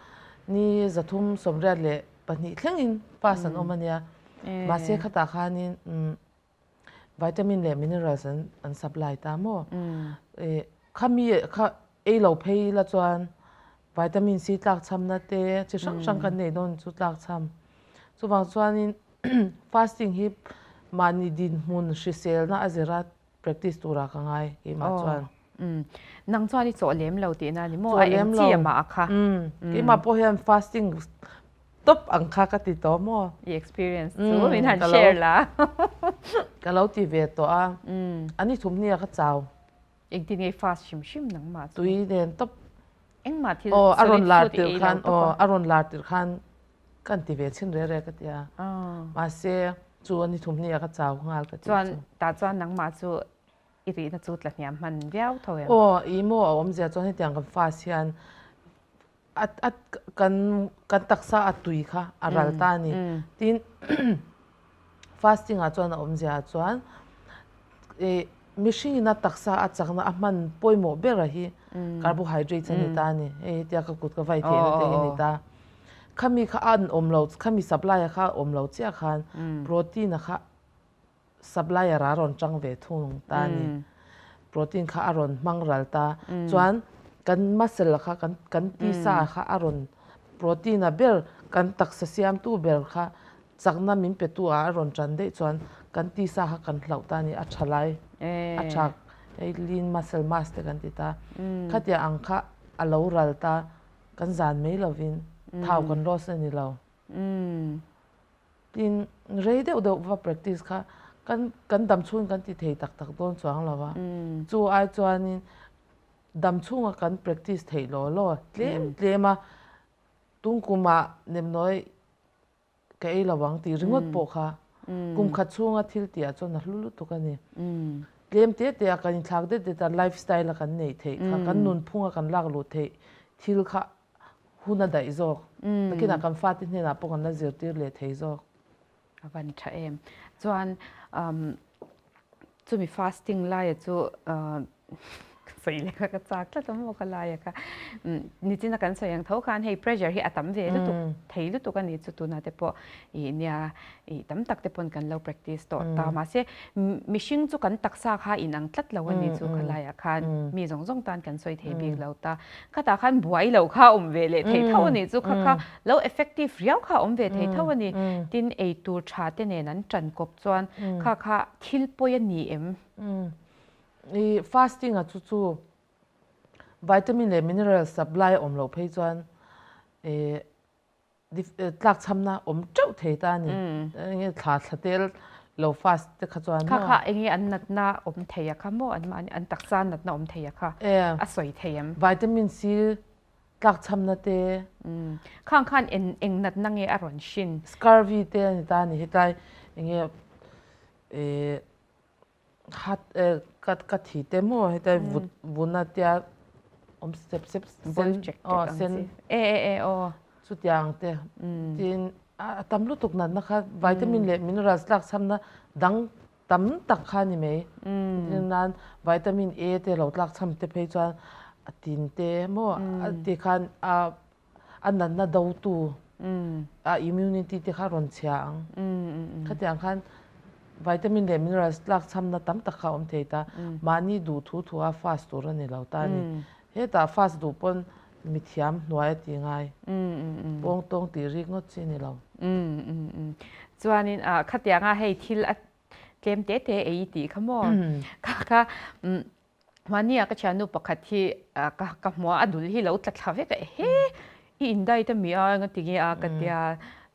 ni 382 thlengin fast an awm a nia. Mahse khatah khanin Vitamin leh minerals an an supply ta maw? Khami kha ei lo phei la chuan vitamin C tlak chhamna te chi hrang hrang kan nei dawn chu tlak chham. Chuvang chuanin fasting hi mahni dinhmun hriselna a zira practice turah ka ngai keimah chuan. Umm. Nang chuan i chawh lem lo tihna a ni maw? A eng chi a mah a kha. Umm. Keimah pawh hian fasting tawp ang kha ka ti tawh maw? I experience chu min han share la. Ka lo ti ve tawh a. A ni thum hnia ka chau. Engtin nge i fast hrim hrim nangmah chu? Tui nen tawp. Engmah thil solid food i ei lo tawp a. A rawn lar tirh khan kan ti ve chhin re re ka ti a. Mahse chu a ni thum hnia ka chau nghal ka ti chu. Chuan tah chuan nangmah chu I rihna chu tla hniam hman viau tho em? Aw, i maw a awmzia chuan hetiang kan fast hian a a kan kan taksa a tui kha a ral ta a ni. Tin, fasting ah chuan a awmzia ah chuan ih mihring ina taksa a chakna a hman pawimawh ber a hi carbohydrates a ni ta a ni. Hei hetia ka kut ka vai theihna te hi a ni ta. Khami kha a an awm lo, khami supply a kha a awm lo chiah khan protein a kha supplier a rawn chang ve thung ta a ni. Protein kha a rawn hmang ral ta. Chuan kan muscle kha kan kan tisa kha a rawn protein a ber kan taksa siamtu ber kha chakna min petu ah a rawn tan daih chuan kan tisa kha kan hlauh ta a ni. A tha lai a tha hei lean muscle mass te kan ti ta. Khatiang ang kha a lo ral ta kan zan mai lovin thau kan loss a ni lo. Tin, rei deuh deuh va practice kha kan kan dam chhung kan ti thei tak tak dawn chuang lo a. Chu ai chuanin dam chhunga kan practice theih law law tlem tlem a, tung kumah nemnawi ka ei lo ang tih ringawt pawh kha kum khat chhunga thil tihah chuan a hlu lutuk a ni. Tlem te te a kan inthlak det det a, life style a kan neih theih kha, kan nunphunga kan lak luh theih thil kha hun a daih zawk. Nakinah kan fate hnenah pawh kan la zirtir leh thei zawk. A van tha em. Chuan chumi fasting laia chu ka sawi leh kha ka chak tlat a maw ka laia kha. Nichina kan sawi ang tho khan hei pressure hi a tam ve lutuk thei lutuk a ni chu tunah te pawh ih nia ih tam tak te pawn kan lo practice tawh ta. Mahse mihring chu kan taksa kha inang tlat lo a ni chu khalaiah khan mi zawng zawng tan kan sawi thei bik lo ta. Khatah khan buai lo kha awm ve leh thei tho a ni chu kha kha lo effective riau kha awm ve thei tho a ni. Tin ei tur tha te nen an tan kawp chuan kha kha thil pawi a ni em? I fasting a chu chu vitamin leh mineral supply a awm loh phei chuan ih tlakchhamna awm teuh thei ta a ni. Enge thla thla tel lo fast te kha chuan maw? Kha kha enge an natna awm thei a kha maw? An mahni an taksa natna awm thei a kha a sawi thei em? Vitamin C tlakchhamna te. Khang khan eng eng natna nge a rawn hrin? Scurvy te a ni ta a ni hetlai enge Hat ka ka thi te maw hetia vut vuna tia awm sep sep sen aw sen e e e aw chutiang te tin a tam lutuk natna kha vitamin leh minerals tlak chhamna dang tam tak kha a ni mai tin nan vitamin A te lo tlak chham te phei chuan a tin te maw a ti khan a a natna dotu a immunity te kha a rawn chhia ang. Khatiang khan vitamin leh minerals tlak chhamna tam tak kha a awm thei ta. Mahni duh thu thu a fast tur a ni lo ta a ni. Hetah fast duh pawn mithiam hnuai a ti ngai. Pawng tawng tih rik ngawt chi a ni lo. Chuanin khatianga hei thil a tlem te te ei tih kha maw? Kha kha Mahnia ka thiannu pakhat hi ka ka hmuh a, a dul hi lo tla thla vek a, ehe i in diet a mi a eng a ti nge a ka tia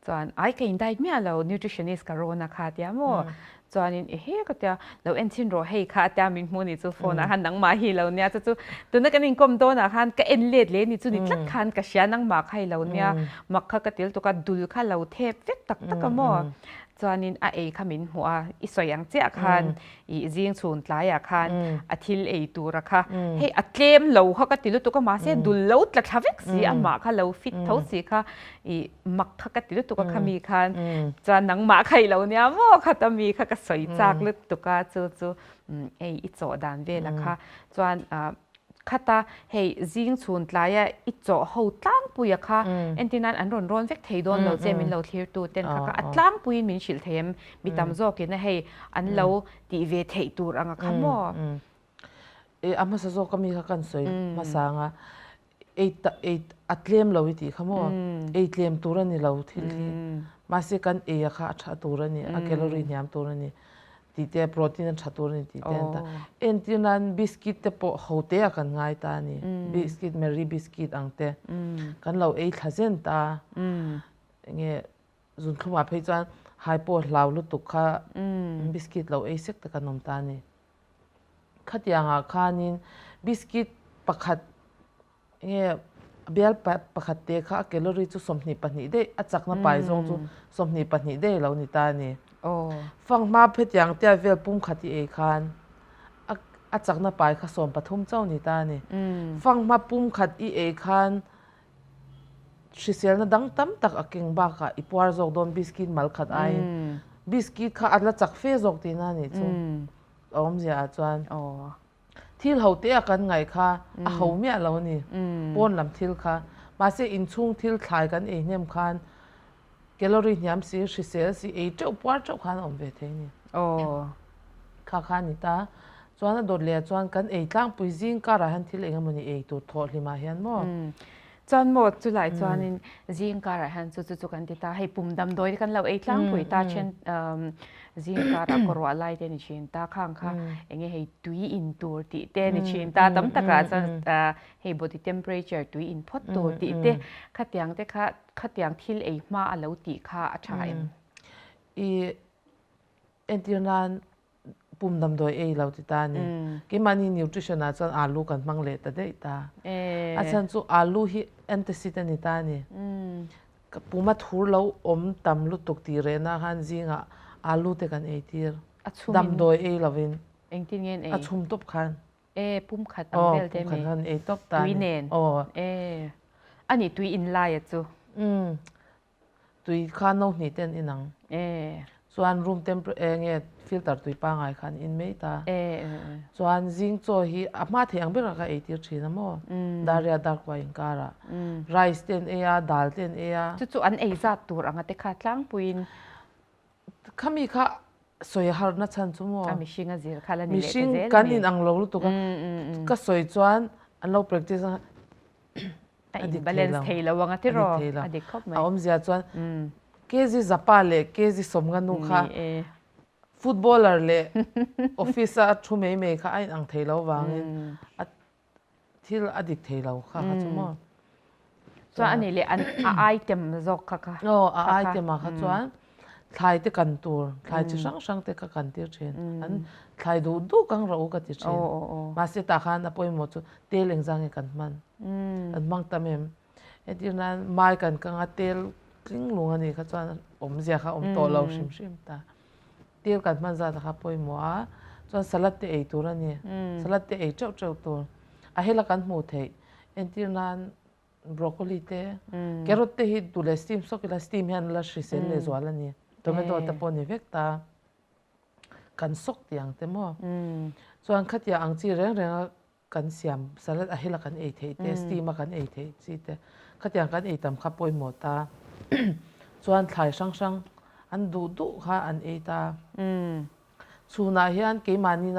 chuan ai ka in diet miah lo nutritionist ka rawn a kha tia maw chuanin ehe ka tia lo en chhin rawh hei kha a tia min hmuh ni chu phone ah khan nangmah hi lo nia chu chu tuna kan inkawm dawnah khan ka en let leh ni chu ni tlat khan ka hria nangmah kha i lo nia mak kha ka til tuk a dul kha lo thep vek tak tak a maw chuanin a ei kha min hmuh a i sawi ang chiah khan I zing chhun tlaiah khan a thil ei tura kha hei a tlem lo kha ka ti lutuk a mahse dul lo tla thla vek si amah kha lo fit tho si kha i mak kha ka ti lutuk a khami khan chuan nangmah kha i lo nia maw khat ami kha ka sawi chak lutuk a chu chu hei i chawh dan vela kha chuan Khata hei zing chhun tlaia i chawh ho tlangpuia kha entir nan an rawn rawn vek thei dawn lo che min lo thlir tu ten kha kha a tlangpuiin min hrilh thei em mi tam zawkin a hei an lo tih ve theih tur anga kha maw. E a hmasa zawk ami kha kan sawi hmasa anga ei ta ei a tlem lo i tih kha maw ei tlem tur a ni lo thil hi mahse kan ei a kha a tha tur a ni a calorie hniam tur a ni. tih te, protein a tha tur a ni tih te an ta. Entir nan biscuit te pawh ho te ah kan ngai ta a ni. Biscuit, Marie biscuit ang te kan lo ei thla zen ta. Enge zunthlumah phei chuan hai pawh hlau lutuk kha biscuit lo ei sek te kan awm ta a ni. Khatiangah khanin biscuit pakhat Nge bial pakhat te kha a calorie chu 22 daih a chakna pai zawng chu 22 daih lo ni ta a ni. Fanghma hetiang tia vel pum khat i ei khan a chakna pai kha 13 chauh ni ta a ni. Fanghma pum khat i ei khan hriselna dang tam tak a keng bakah i puar zawk dawn biscuit mal khat aiin biscuit kha a la chak fe zawk tihna a nih chu a awmzia ah chuan. Thil ho te a kan ngaih kha a ho miah lo a ni, pawn lam thil kha. Mahse inchhung thil thlai kan ei hnem khan calorie hniam si, hrisel si, ei teuh puar teuh khan a awm ve thei a ni. Kha kha a ni ta. Chuan a dawt leh ah chuan kan ei tlangpui zing karah hian thil eng emawni ei tur thawh hlimah hian maw. Chuan maw chulai chuanin zing karah hian chu chu chu kan ti ta, hei pum damdawi te kan lo ei tlangpui ta then zing karah kaw ruah lai te ni thin ta, khang kha enge hei tui in tur tih te ni thin ta, tam takah chuan hei body temperature tui in phawt tur tih te khatiang te kha khatiang thil ei hma a lo tih kha a tha em? I entir nan pum damdawi ei lo ti ta a ni. Keimahni nutrition ah chuan alu kan hmang leh ta daih ta. A chhan chu alu hi antacid a ni ta a ni. Pum a thur lo awm tam lutuk tih rehna khan zingah alu te kan ei tir. Damdawi ei lovin. Engtin nge an ei? A chhum tawp khan. E pum khat ang vel te mi. Pum khat ei tawp ta a ni. Tui nen. E ani tui in lai a chu. Tui kha no hnih te an in ang. Chuan room temper e nge filter tui pangai kha an in mai ta. Chuan zing chaw hi a hma thei ang berah ka ei tir thin a maw. Dar riat dar kua inkarah. Rice te an ei a, dal te an ei a. Chu chu an ei zat tur anga te kha tlangpuiin. Khami kha sawi a harna chhan chu maw? A mihring a zir kha la ni leh ta zel a ni. Mihring kan in ang lo lutuk a. Ka sawi chuan an lo practice a. A dik thei lo. Thei lo anga tiraw? A dik khawp mai. A awmzia chuan KG Zapa leh KG Sawmnganu kha footballer leh office a thu mai mai kha a inang thei lo vangin a thil a dik thei lo kha kha chu maw. Chuan a nih leh a item zawk kha kha. Aw a item ah kha chuan thlai te kan tur, thlai chi hrang hrang te kha kan tir thin. An thlai duh duh kang rawh u ka ti thin. Mahse tah khan a pawimawh chu tel engzah nge kan hman. Kan hmang tam em. Entir nan mai kan kang a tel tling lung a nih kha chuan awmzia kha awm tawh lo hrim hrim ta. Tel kan hman zat kha pawimawh a, chuan salad te ei tur a ni. Salad te ei teuh teuh tur. A hela kan hmuh theih. Entir nan Broccoli te, carrot te hi duh leh steam sawk ila steam hian la hrisel leh zual a ni. Tomato te pawh ni vek ta. Kan sawk tih ang te maw. Chuan khatia ang chi reng reng a kan siam salad a hela kan ei theih te, steam a kan ei theih chi te khatiang kan ei tam kha pawimawh ta. Chuan thlai hrang hrang an duh duh kha an ei ta. Chhunah hian keimahni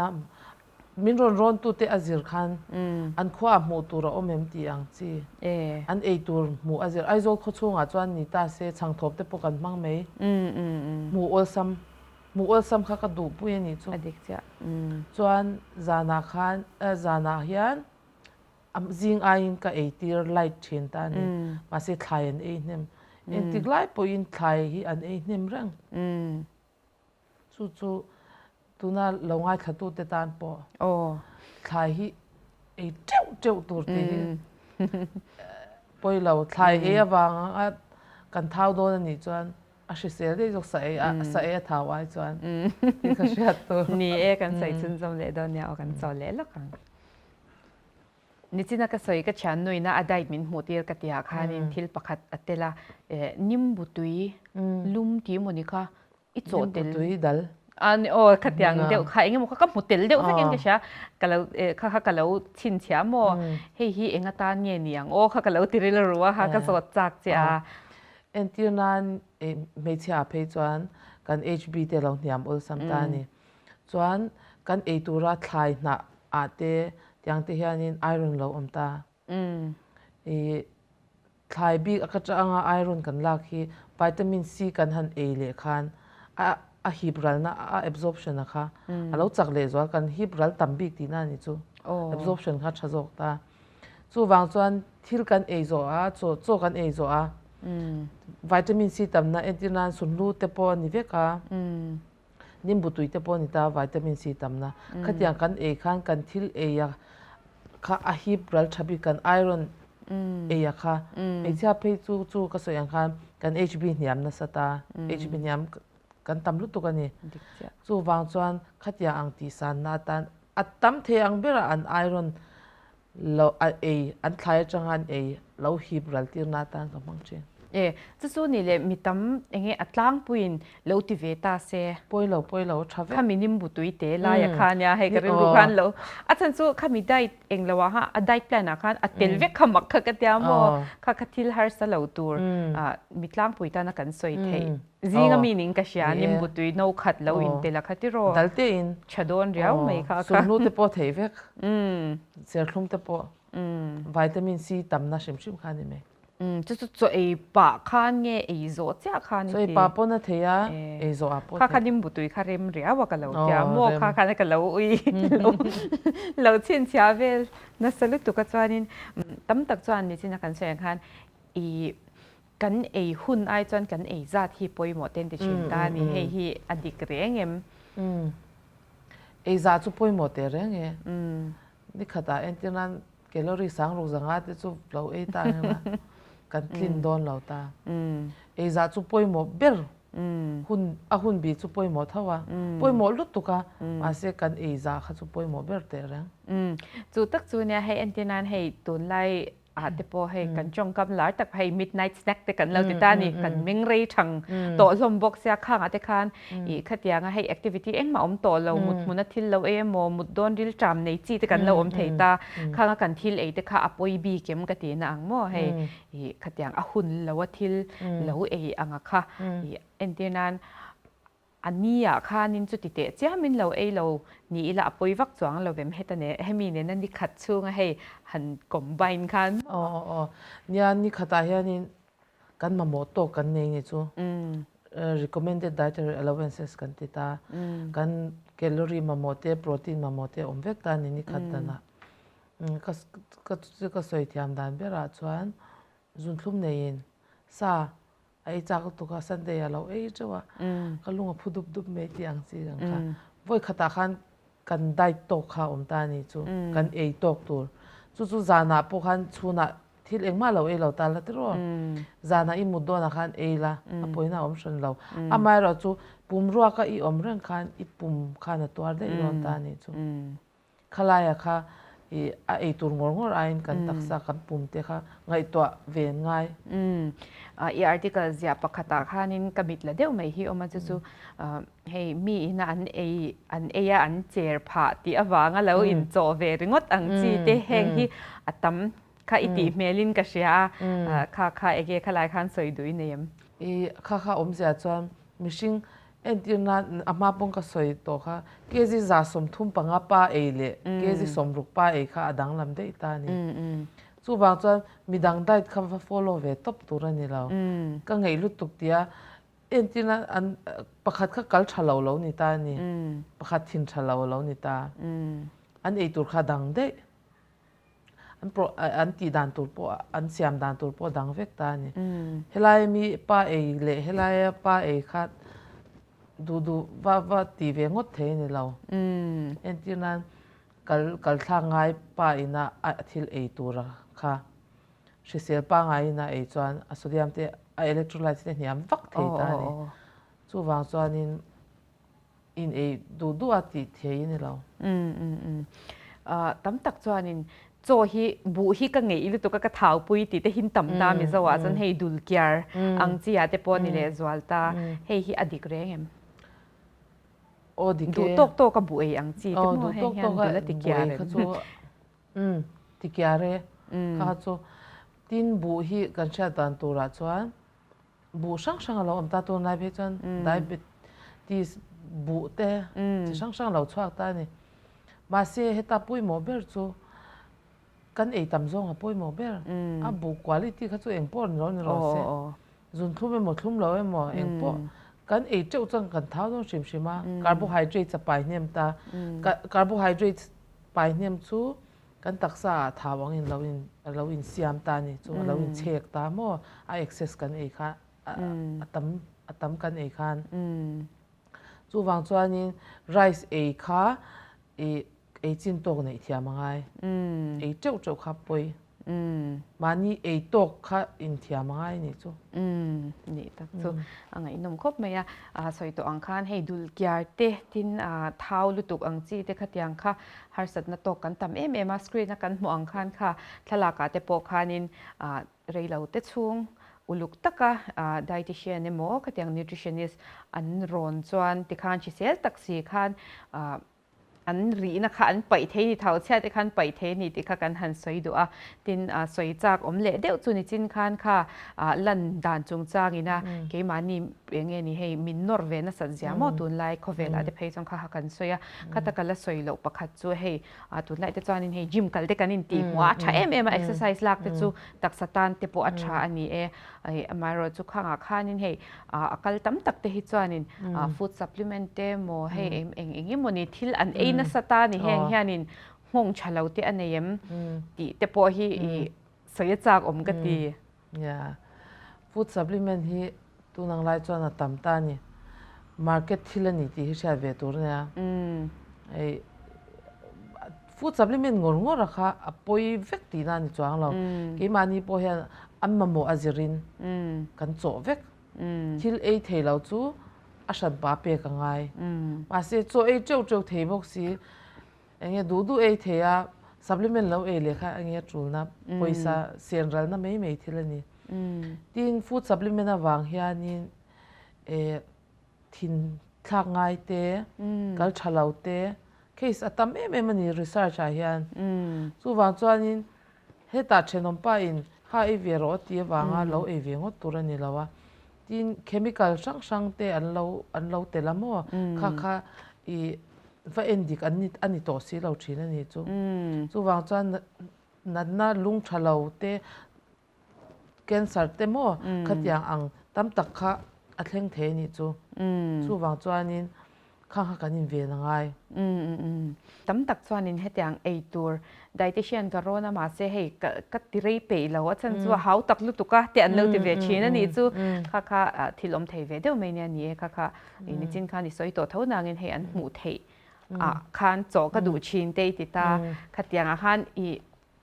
min rawn rawntute a zir khan an khuaah hmuh tur a awm em tih ang chi. An ei tur hmuh a zir. Aizawl khaw chhungah chuan ni ta se chhangthawp te pawh kan hmang mai. Hmuh awlsam, hmuh awlsam kha ka duhpui a nih chu. Chuan zanah khan, zanah hian zing aiin ka ei tir light thin ta a ni. Mahse thlai an ei hnem. Engtik lai pawhin thlai hi an ei hnem reng. Chu chu tuna lo ngaithlatute tan pawh thlai hi ei teuh teuh tur tih hi pawi lo. Thlai ei avanga kan thau dawn a nih chuan a hrisel daih zawk sa ei a sa ei a thau ai chuan tih ka hriat tur. Ni e, kan sawi chhunzawm leh dawn nia aw kan chawl leh lawk ang. Nichina ka sawi ka thian nuina a diet min hmuh tir ka tihah khanin thil pakhat a tel a, nimbu tui lum tih emaw ni kha i chawh tel. Nimbu tui dal. A ni aw khatiang deuh kha eng emaw kha ka hmu tel deuh vekin ka hria ka lo kha kha ka lo chhinchhiah maw hei hi eng atan nge ni ang aw kha ka lo ti rilru a kha ka zawt chak che a. Entir nan hmeichhia ah phei chuan kan HB te lo hniam awlsam ta a ni. Chuan kan ei tura thlai hnah ah te tiang te hianin iron lo awm ta. I thlai bik a ka tang anga iron kan lak hi vitamin C kan han ei leh khan a. a hip ralna a absorption a kha a lo chak leh zual kan hip ral tam bik tihna a ni chu absorption kha tha zawk ta chuvang chuan thil kan ei zawh a chaw chaw kan ei zawh a vitamin C tamna entir nan sunhlu te pawh a ni vek a nimbu tui te pawh a ni ta vitamin C tamna khatiang kan ei khan kan thil ei a kha a hip ral tha bik kan iron ei a kha hmeichhia phei chu chu ka sawi ang khan kan HB hniam nasa ta HB hniam kan tam lutuk a ni chuvang chuan khatiang ang tih sanna atan a tam thei ang berah an iron lo a ei an thlai atanga an ei lo hip ral tirna atan ka hmang thin. E, chu chu ni leh mi tam enge a tlangpuiin lo ti ve ta se. Pawi lo pawi lo tha vek. Khami nimbu tui te laia kha nia hei ka rilru khan lo a chhan chu khami diet eng lo ah khan a diet plan ah khan a tel vek kha mak kha ka tia maw kha kha thil harsa lo tur mi tlangpui tana kan sawi theih. Zinga mi ning ka hria nimbu tui no khat lo in tel a kha tiraw. Dal te in. Tha dawn riau mai kha a kha. Sunhlu te pawh thei vek. Serthlum te pawh. Vitamin C tamna hrim hrim kha ni mai. Chu chu chaw ei pah khan nge ei zawh chiah khan i ti. Chaw ei pah pawn a thei a, ei zawh ah pawh a thei. Kha kha nimbu tui kha rem riau a ka lo tia maw kha khan ka lo ui lo chhinchhiah vel nasa lutuk a chuanin tam tak chuan nichin a kan sawi ang khan i Kan ei hun ai chuan kan ei zat hi pawimawh te an ti thin ta a ni. Hei hi a dik reng em? Ei zah chu pawimawh teh reng e. Ni khatah entir nan calorie sang ruk zanga te chu lo ei ta ang ila kan tlin dawn lo ta. Ei zah chu pawimawh ber hun a hun bi chu pawimawh tho a, pawimawh lutuk a, mahse kan ei zah kha chu pawimawh ber teh reng. Chu tak chu nia hei entir nan hei tunlai ah te pawh hei kan tawngkam lar tak hei midnight snack te kan lo ti ta a ni kan meng rei thang tawh hlawm bawk sia khang ah te khan ih khatiang a hei activity engmah awm tawh lo mut hmun a thil lo ei emaw mut dawn ril ṭam nei chi te kan lo awm thei ta khang a kan thil ei te kha a pawi bik em ka ti na ang maw hei ih khatiang a hun lo a thil lo ei ang a kha ih entir nan A ni ah khanin chuti teh chiamin lo ei lo ni ila a pawi vak chuang lo vem heta ne hemi nena ni khat chhunga hei han combine khan. Aw aw aw nia ni khatah hianin kan mamawh tawk kan nei ni chu recommended dietary allowances kan ti ta kan calorie mamawh te protein mamawh te awm vek ta ni ni khat danah ka ka sawi thiam dan berah chuan zunthlum neiin sa A ei chak lutuk a, Sunday ah lo ei teuh a, ka lung a phu dup dup mai tih ang chi ang kha. Vawi khatah khan kan diet tawk kha a awm ta a ni chu, kan ei tawk tur. Chu chu zanah pawh khan chhunah thil engmah lo ei lo ta la tiraw? Zanah i mut dawnah khan ei la, a pawina a awm hran lo. Amaherawh chu pumruaka i awm reng khan i pum khan a tuar daih dawn ta a ni chu. Khalaia kha i a ei tur ngawr ngawr aiin kan taksa kan pum te kha ngaihtuah ve an ngai. Umm i article ziah pakhatah khanin ka mit la deuh mai hi awm a chu chu hei mi ina an ei an ei a an cher phah tih avanga lo inchawh ve ringawt ang chi te heng hi a tam kha i tih hmelin ka hria a kha kha ege khalai khan sawi duh i nei em? I kha kha awmzia chuan mihring Entir nan a hma pawn ka sawi tawh kha kg 35 pa ei leh kg 60 pa ei kha a danglam daih ta a ni. Chuvang chuan midang diet kha va follow ve tawp tur a ni lo. Ka ngeih lutuk tia entir nan an pakhat kha kal tha lo lo ni ta a ni. Pakhat thin tha lo lo ni ta. An ei tur kha a dang daih. An pro an tih dan tur pawh an siam dan tur pawh a dang vek ta a ni. Helai mi pa ei leh helaia pa ei kha duh duh va va ti ve ngawt thei a ni lo. Entir nan kal kal thlak ngai pa ina a thil ei tura kha hrisel pangaiin a ei chuan a sodium te a electrolytes te hniam vak thei ta a ni. Chuvang chuanin In ei duh duh a tih thei a ni lo. Umm umm umm. Tam tak chuanin chaw hi buh hi ka ngeih lutuk a ka thau pui tih te hin tam ta Mizo ah chuan hei dul kiar ang chi ah te pawh a ni leh zual ta. Hei hi a dik reng em? Aw dik e. Duh tawk tawk a buh ei ang chi te maw heng hian dul a ti kiar em? Umm ti kiar e. Kha kha chu tin buh hi kan hriat dan turah chuan Buh hrang hrang a lo awm ta tunlai phei chuan diabetes buh te chi hrang hrang a lo chhuak ta a ni. Mahse heta pawimawh ber chu kan ei tam zawng a pawimawh ber. A buh quality kha chu eng pawh ni lo ni rawh se. Zunthlum emaw thlum lo emaw eng pawh. Kan ei teuh chuan kan thau dawn hrim hrim a, carbohydrates a pai hnem ta. Carbohydrates pai hnem chu kan taksa ah thau ang in lo in a lo in siam ta a ni chu, a lo in chhek ta maw, a excess kan ei kha a tam a tam kan ei khan. Chuvang chuanin rice ei kha ih ei chin tawk neih thiam a ngai. Ei teuh teuh kha pawi. Mahni ei tawk kha inthiam a ngai nih chu. Nih tak chu a ngaihnawm khawp mai a. Sawi tawh ang khan hei dul kiar te tin thau lutuk ang chi te khatiang kha harsatna tawk kan tam em em a. Screen a kan hmuh ang khan kha thlalak ah te pawh khanin reilo te chhung uluk taka dietitian emaw khatiang nutritionist an rawn chuan tikhan hrisel tak si khan an rihna kha an paih thei ni thau chhiat te khan paih thei ni tih kha kan han sawi duh a, tin sawi chak awm leh deuh chu nichin khan kha lan dan chungchang ina keimahni eng nge ni hei min nawr ve nasat zia maw tunlai khawvelah te phei chuan kha kha kan sawi a, khata ka la sawi loh pakhat chu hei tunlai te chuanin hei gym kal te kan intih hmuh a, a tha em em a exercise lak te chu taksa tan te pawh a tha a ni e, amaherawh chu khangah khanin hei a kal tam tak te hi chuanin food supplement te emaw hei eng eng emaw ni thil an ei nasa ta ni heng hianin nghawng tha lo te a nei em tih te pawh hi i sawi a chak awm ka ti. Yeah. Food supplement hi tun ang lai chuan a tam ta a ni. Market thil a ni tih hi hriat ve tur a nia. Hei food supplement ngawr ngawr a kha a pawi vek tihna a ni chuang lo. Keimahni pawh hian an mamawh a zirin kan chawh vek. Thil ei thei lo chu a hran pa pek a ngai. Mahse chaw ei teuh teuh thei bawk si, eng nge duh duh ei thei a, supplement lo ei leh kha eng nge tulna pawisa sen ralna mai mai thil a ni. Tin, food supplement avang hianin eh thin thlak ngai te, kal tha lo te, case a tam em em a ni research ah hian. Chuvang chuanin hetah thenawm pa in kha ei ve rawh a ti avanga lo ei ve ngawt tur a ni lo a. Tin, chemical hrang hrang te an lo an lo tel a maw? Kha kha i va en dik an ni a ni tawh si lo thin a ni chu. Chuvang chuan natna lung tha lo te Cancer te maw khatiang ang tam tak kha a thleng thei a nih chu. Chuvang chuanin khang kha kan inven a ngai. Tam tak chuanin hetiang ei tur dietitian ka rawn a mahse hei ka ti rei peih lo a chhan chu a hau tak lutuk a tih an lo ti ve thin a nih chu. Kha kha thil awm thei ve deuh mai nia ni e kha kha nichin khan i sawi tawh tho nangin hei an hmuh theih ah khan chaw ka duh thin te i ti ta khatiang ah khan i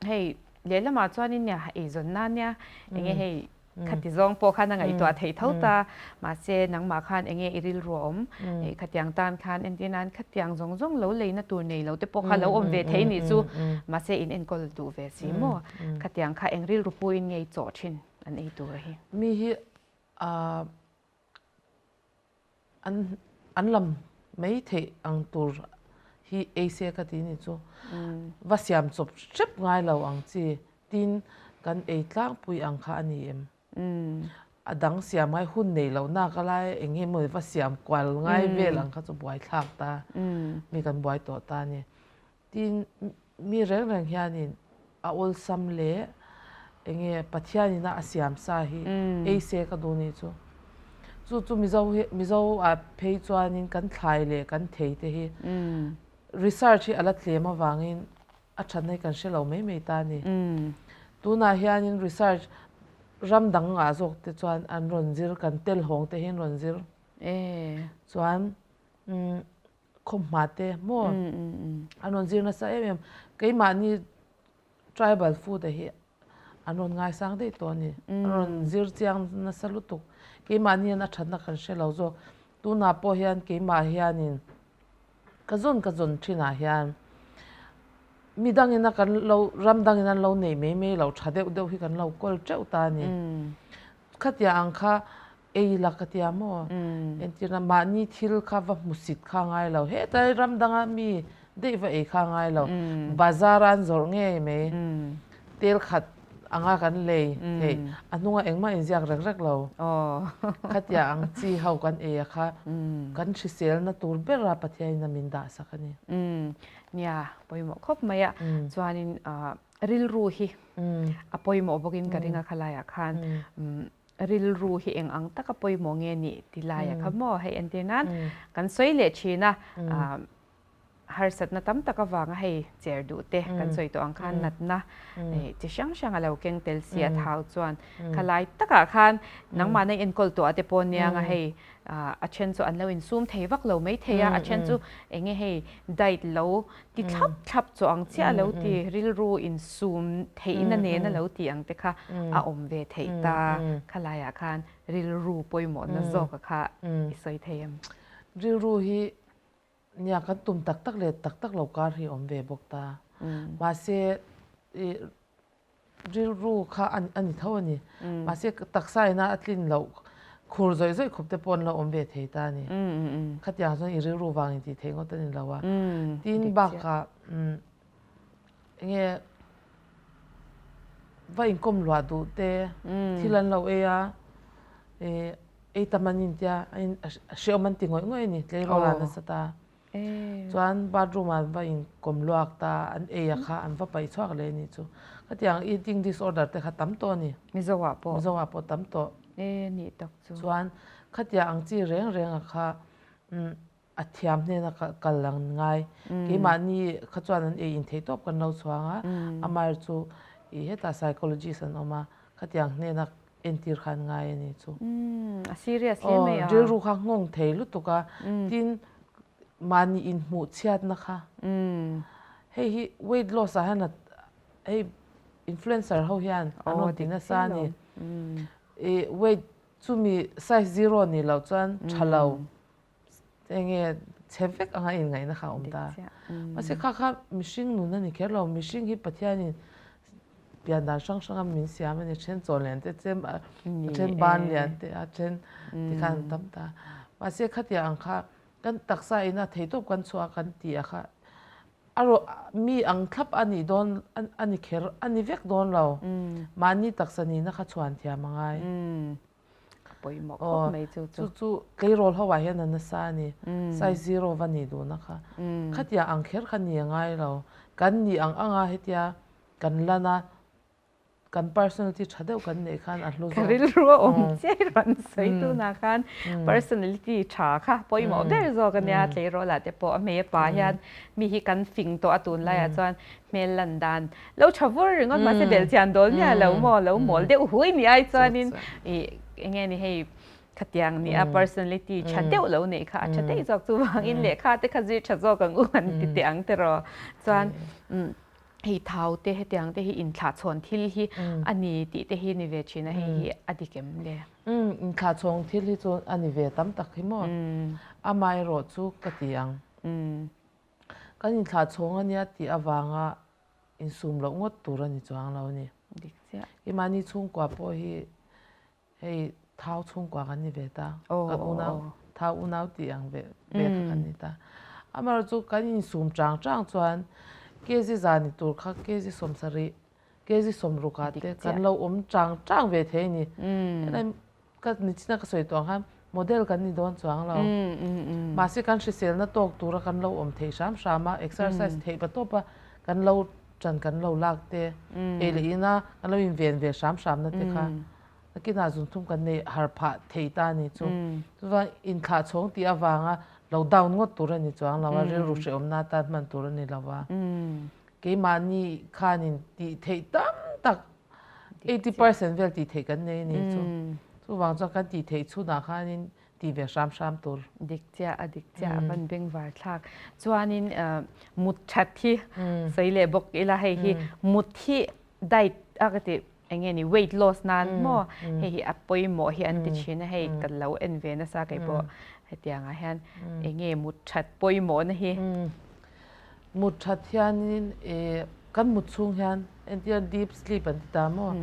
Hei lehlamah chuanin nia eizawn na nia enge hei khati zawng pawh khan a ngaihtuah theih tho ta mahse nangmah khan enge i rilru a awm khatiang tan khan entir nan khatiang zawng zawng lo leina tur nei lo te pawh kha lo awm ve thei nih chu mahse in enkawl duh ve si maw khatiang kha eng rilru puiin ngei chawh thin an ei tur hi. Mi hi ah An an lam mai theih ang tur hi ei se ka ti ni chu va siam chawp hrep ngai lo ang chi tin kan ei tlangpui ang kha a ni em? A dang siam ngai hun nei loh nak a lai eng nge maw va siam kual ngai vel ang kha chu buai thlak ta mi kan buai tawh ta a ni. Tin, mi reng reng hianin a awlsam leh enge Pathianina a siam sa hi ei se ka duh nih chu. Chu chu Mizo hi Mizo ah phei chuanin kan thlai leh kan thei te hi research hi a la tlem avangin a thatna hi kan hre lo mai mai ta a ni. Tunah hianin research ram dang ah zawk te chuan an rawn zir kan telhawng te hi an rawn zir chuan Khawmhma te maw an rawn zir nasa em em. Keimahni tribal food a hi an rawn ngaisang daih tawh a ni. An rawn zir chiang nasa lutuk. Keimahni hian a thatna kan hre lo zawk. Tunah pawh hian keimah hianin ka zawn ka zawn thinah hian mi dangina kan lo ram dangin an lo nei mai mai lo tha deuh deuh hi kan lo kawl teuh ta a ni. Khatiang ang kha Ei la ka tia maw? Entirna mahni thil kha va hmusit kha ngai lo. Hetlai ram danga mi daih va ei kha ngai lo. Bazar a an zawrh ngei mai. Tel khat anga kan lei theih. A hnunga engmah inziak rek rek lo. Khatia ang chi ho kan ei a kha kan hriselna tur bera Pathianin a min dahsak a ni. Nia, pawimawh khawp mai a. Chuanin rilru hi a pawimawh bawkin ka ring a khalaiah khan. rilru hi eng ang taka pawimawh nge nih ti laia kha maw hei entir nan kan sawi leh thin a harsatna tam tak avanga hei cher duh te kan sawi tawh ang khan natna chi hrang hrang a lo keng tel si a thau chuan khalai takah khan nangmahna enkawl tawh ah te pawh nia nga hei a then chu an lo insum thei vak lo mai thei a a then chu enge hei diet lo ti thlap thlap chu ang chiah a lo ti rilru insum theihna nena lo ti ang te kha a awm ve theih ta khalaiah khan rilru pawimawhna zawka kha i sawi thei em? Rilru hi Nia, kan tum tak tak leh tak tak lo kar hi awm ve bawk ta. Mahse, i rilru kha a ni tho a ni. Mahse, taksa ina a tlin loh khur zawih zawih khawp te pawh an lo awm ve thei ta a ni. Khatiang chuan i rilru vang in tih theih ngawt a ni lo a. Tin bakah enge va inkawm luah duh te, thil an lo ei a, ih ei tam an intia a in hrehawm an ti ngawih ngawih a ni tleirawl ah nasa ta. Chuan bathroom ah an va inkawm luak ta, an ei a kha an va paih chhuak leh a nih chu. Khatiang eating disorder te kha tam tawh a ni. Mizo ah pawh. Mizo ah pawh tam tawh. E nih tak chu. Chuan khatiang ang chi reng reng a kha A thiam hnena kal ang ngai. Keimahni kha chuan an ei in thei tawp kan lo chhuang a, amaherawh chu i hetah psychologist an awm a, khatiang hnena entir kha an ngai a ni chu. A serious hle mai a. Aw, rilru kha nghawng thei lutuk a, tin mahni inhmuh chhiatna kha. Hei hi weight loss ah hian hei influencer ho hian an rawn ti nasa a ni. I weight chumi size zero nih loh chuan tha lo. Enge chhe vek anga inngaihna kha a awm ta. Mahse kha kha mihring nun a ni kher lo, mihring hi Pathianin pian dan hrang hranga min siam a ni, then chaw lian te chem a, then ban lian te a, then tikhan an tam ta. Mahse khatiang ang kha kan taksa ina theitawp kan chhuah a kan ti a kha a rawh mi ang thlap a nih dawn a ni kher a ni vek dawn lo, mahni taksa nihna kha chhuan thiam a ngai. A pawimawh khawp mai chu chu. Chu chu tleirawl ho ah hian a nasa a ni. Size zero va nih duhna kha. Khatia ang kher kha ni a ngai lo. Kan nih ang anga hetia kan lan a, kan personality tha deuh kan neih khan a hlu zawk. Ka rilru a awm chiai rawn sawi tunah khan personality tha kha pawimawh ber zawk a nia tleirawl ah te pawh a hmei a pa hian mi hi kan fing tawh a tunlaiah chuan Hmel lan dan lo tha vur ringawt mahse belhchian dawl miah lo maw lo mawl deuh hui ni ai chuanin ih enge ni hei khatiang nia personality tha deuh lo neih kha a tha daih zawk chuvangin lehkha te kha zir tha zawk ang u han ti teh ang tiraw chuan hei thau te hetiang te hi inthlahchhawn thil hi a ni tih te hi ni ve thin a hei hi a dik em le? Inthlahchhawng thil hi chu a ni ve tam tak hi maw amaherawh chu ka ti ang. Kan inthlah chhawng a nia tih avanga insum loh ngawt tur a ni chuang lo a ni. Dik chiah. Keimahni chhungkua pawh hi hei thau chhungkua kan ni ve ta. Kan unau thau unau tih ang ve ve kha kan ni ta. Amaherawhchu chu kan insum chang chang chuan kg za ni tur kha kg 70 kg 60 ah te kan lo awm chang chang ve thei a ni. Ka nichina ka sawi tawh ang khan model kan ni dawn chuang lo. Mahse kan hriselna tawk tura kan lo awm theih hram hram a, exercise theih va tawp a kan lo ṭan kan lo lak te, ei leh ina kan lo inven ve hram hramna te kha nakinah zunthum kan nei har phah thei ta a ni chu. Chuvang inthlah chhawng tih avanga lo down ngawt tur a ni chuang lo a, rilru hrehawmna atan hman tur a ni lo a. Keimahni khanin tih theih tam tak 80% vel tih theih kan nei a ni chu. Chuvang chuan kan tih theih chhunah khanin tih ve hram hram tur. Dik chiah a dik chiah a van bengvar thlak. Chuanin mut that hi sawi leh bawk ila hei hi mut hi diet a ka ti eng nge ni weight loss nan maw hei hi a pawimawh hi an ti thin a hei ka lo en ve nasa kei pawh hetiangah hian eng nge mut that pawimawhna hi. Mut that hianin eh kan mut chhung hian entir deep sleep an ti ta maw?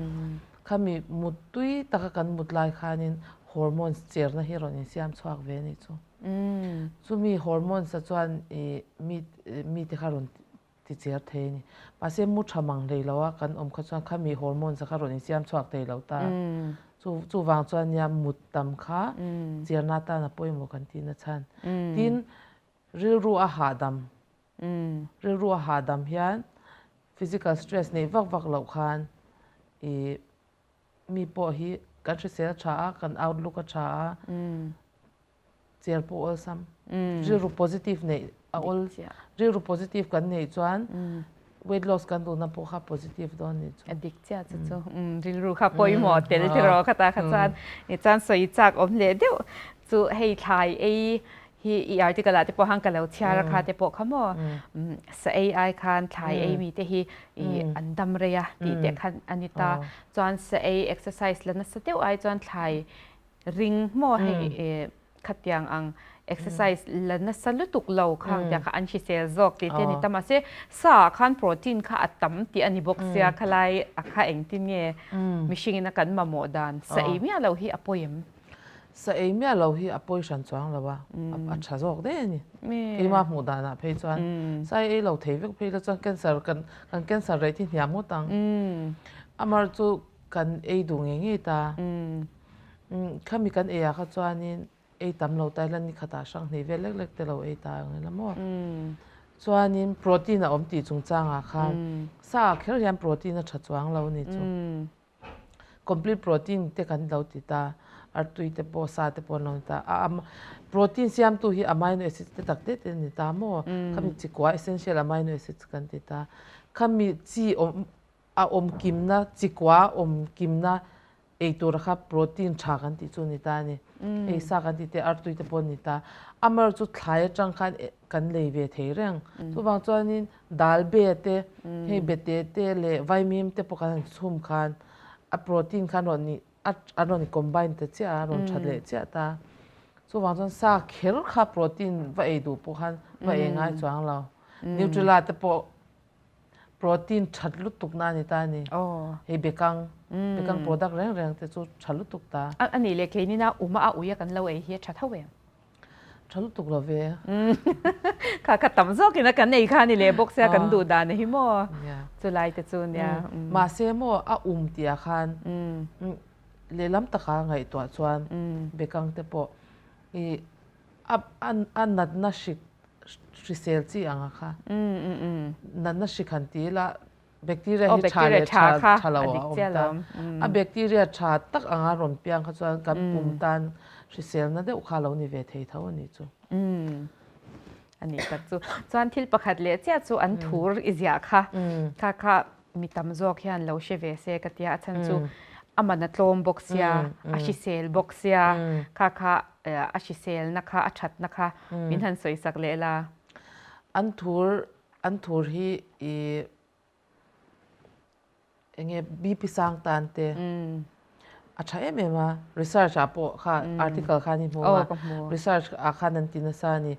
Khami mut tui taka kan mut lai khanin hormones cherna hi rawn insiam chhuak ve a nih chu. Chumi hormones a chuan ih mi mite kha rawn ti cher thei a ni. Mahse mu tha mang hlei lo a kan awm kha chuan khami hormones a kha rawn insiam chhuak thei lo ta. Chu chuvang chuan nia mut tam kha cherna atan a pawimawh kan tihna chhan. Tin Rilru a hahdam. Rilru a hahdam hian physical stress neih vak vak loh khan ih mi pawh hi kan hrisel tha a, kan outlook a tha a, cher pawh awlsam. Rilru positive neih a awl, rilru positive kan neih chuan weight loss kan duhna pawh kha positive dawn nih chu. A dik chiah chu chu. Rilru kha pawimawh tel tiraw kha ta kha chuan i chuan sawi chak awm leh deuh chu hei thlai ei hi i article ah te pawh khan ka lo chhiar a kha te pawh kha maw sa ei ai khan thlai ei mi te hi i an dam rei a tih te khan a ni ta. Chuan sa ei exercise la nasa deuh ai chuan thlai ring maw hei khatiang ang exercise la nasa lutuk lo khang tiang kha an hrisel zawk tih te a ni ta. Mahse sa ah khan protein kha a tam tih a ni bawk sia khalai a kha engtin nge mihring in a kan mamawh dan sa ei miah lo hi a pawi em? Sa ei miah lo hi a pawi hran chuang lo a, a tha zawk daih a ni. Keimah hmuh danah phei chuan sa ei lo thei vek phei la chuan cancer kan kan cancer rate hi hniam ngawt ang. Amar chu kan ei duh ngei ngei ta. Khami kan ei ah kha chuanin ei tam lo ta ila ni khatah hrang hnih vel lek lek te lo ei ta ang ila maw. Chuanin protein a awm tih chungchangah khan sa ah kher hian protein a tha chuang lo a ni chu. Complete protein te kan lo ti ta, artui te pawh sa te pawh an lo ni ta. A protein siamtu hi amino acids te tak te te an ni ta maw? Khami chi kua essential amino acids kan ti ta. Khami chi awm a awm kimna chi kua awm kimna ei tura kha protein tha kan tih chu a ni ta a ni. Ei sa kan tih te artui te pawh an ni ta. Amar chu thlai atang khan kan lei ve thei reng. Chuvang chuanin Dal be te, hei bete te leh vaimim te pawh kan han chhum khan a protein khan rawn i a rawn combine ta chiah a, a rawn that leh chiah ta. Chuvang chuan sa kher kha protein va ei duh pawh khan va ei ngai chuang lo. Nutrela te pawh protein that lutuk na a ni ta a ni. Hei bekang, bekang product reng reng te chu tha lutuk ta. A nih leh keinina uma a ui a kan lo ei hi a tha tho em? Tha lutuk lo ve. Kha kha tam zawkin a kan ei kha ni leh bawk sia kan duh dan hi maw. Chulai te chu nia. Mahse maw a um tih ah khan lehlam taka ngaihtuah chuan bekang te pawh i a natna hrik hrisel chi ang a kha. Natna hrik han ti ila Bacteria hi tha leh tha tha lo a awm ta. A bacteria tha tak anga rawn piang kha chuan kan pum tan hriselna deuh kha lo ni ve thei tho a nih chu. A nih tak chu. Chuan thil pakhat leh chiah chu an thur i ziah kha. Kha kha mi tam zawk hian lo hre ve se ka tia a chhan chu a man a tlawm bawk sia, a hrisel bawk sia, kha kha a hriselna kha a thatna kha min han sawi sak leh la. An thur An thur hi i enge BP sang tan te a tha em em a, research ah pawh kha article khan i hmu a, research ah khan an ti nasa a ni.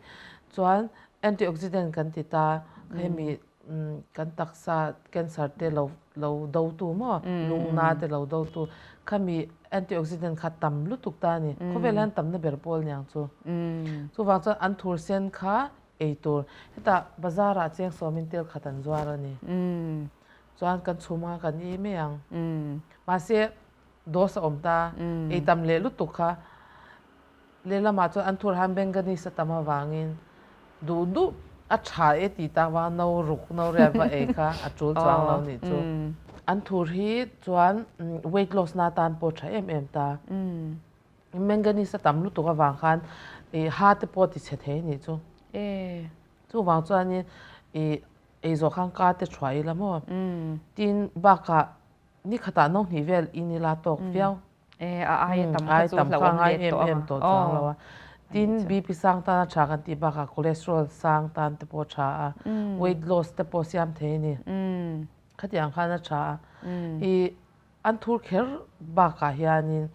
Chuan antioxidant kan ti ta, hemi kan taksa cancer te lo lo do tu maw, lungna te lo do tu, khami antioxidant kha tam lutuk ta a ni. Khawvel hian tamna ber pawl niang chu. Chuvang chuan an thur sen kha Ei tur. Hetah bazar ah cheng sawmin tel khat an zuar a ni. Chuan kan chhum anga kan ei mai ang. Mahse dose a awm ta. Ei tam leh lutuk kha. Lehlamah chuan an thur han manganese a tam avangin duh duh a tha e tih tak vanga no ruk no riat va ei kha a tul chuang lo nih chu. An thur hi chuan weight loss na tan pawh tha em em ta. Manganese a tam lutuk avang khan i ha te pawh ti chhe thei anih chu. Chuvang chuanin i ei zawh khan ka te thuah ila maw? Tin bakah ni khatah no hnih vel in ila tawk viau. A ai tam kha chu hlauhawm let tawh ang. Tawh chuang lo a. Tin BP sang tan a tha kan tih bakah cholesterol sang tan te pawh a tha a. Weight loss te pawh siam thei a ni. Khatiang khan a tha a. I An thur kher bakah hianin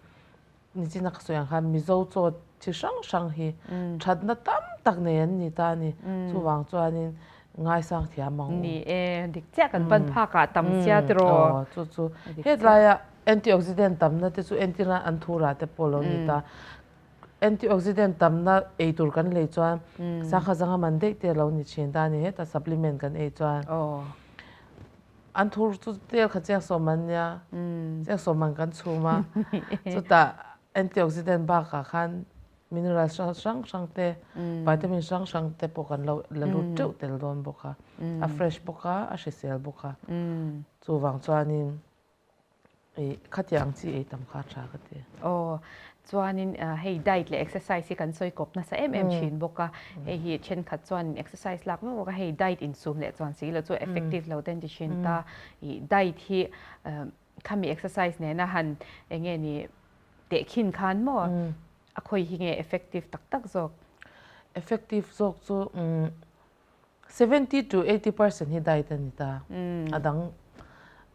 nichina ka sawi ang khan Mizo chaw chi hrang hrang hi thatna tam tak nei an ni ta a ni. Chuvang chuanin ngaisang thiam ang u. Ni e, dik chiah kan pan phakah tam sia tiraw. Aw, chu chu. Hetlaia antioxidant tamna te chu entirna an thurah te pawh lo ni ta. Antioxidant tamna ei tur kan lei chuan sangha zanga man daih te lo ni thin ta a ni. Heta supplement kan ei chuan. An thur chu tel kha chiang sawm an nia, chiang sawm an kan chhum a, chutah antioxidant bakah khan mineral hrang hrang hrang te, vitamin hrang hrang te pawh kan lo la lut teuh tel dawn bawk a, a fresh bawk a, a hrisel bawk a, chuvang chuanin. Ei khatiang ang chi ei tam kha a tha ka ti. Aw, chuanin hei diet leh exercise hi kan sawi kawp nasa em em thin bawk a, hei hi thenkhat chuan exercise lak vak vak a, hei diet insum leh chuan si lo chu effective lo te an ti thin ta. Ih diet hi khami exercise nena han eng nge ni tehkhin khan maw a khawi hi nge effective tak tak zawk? Effective zawk chu 70 to 80 percent hi diet a ni ta. A dang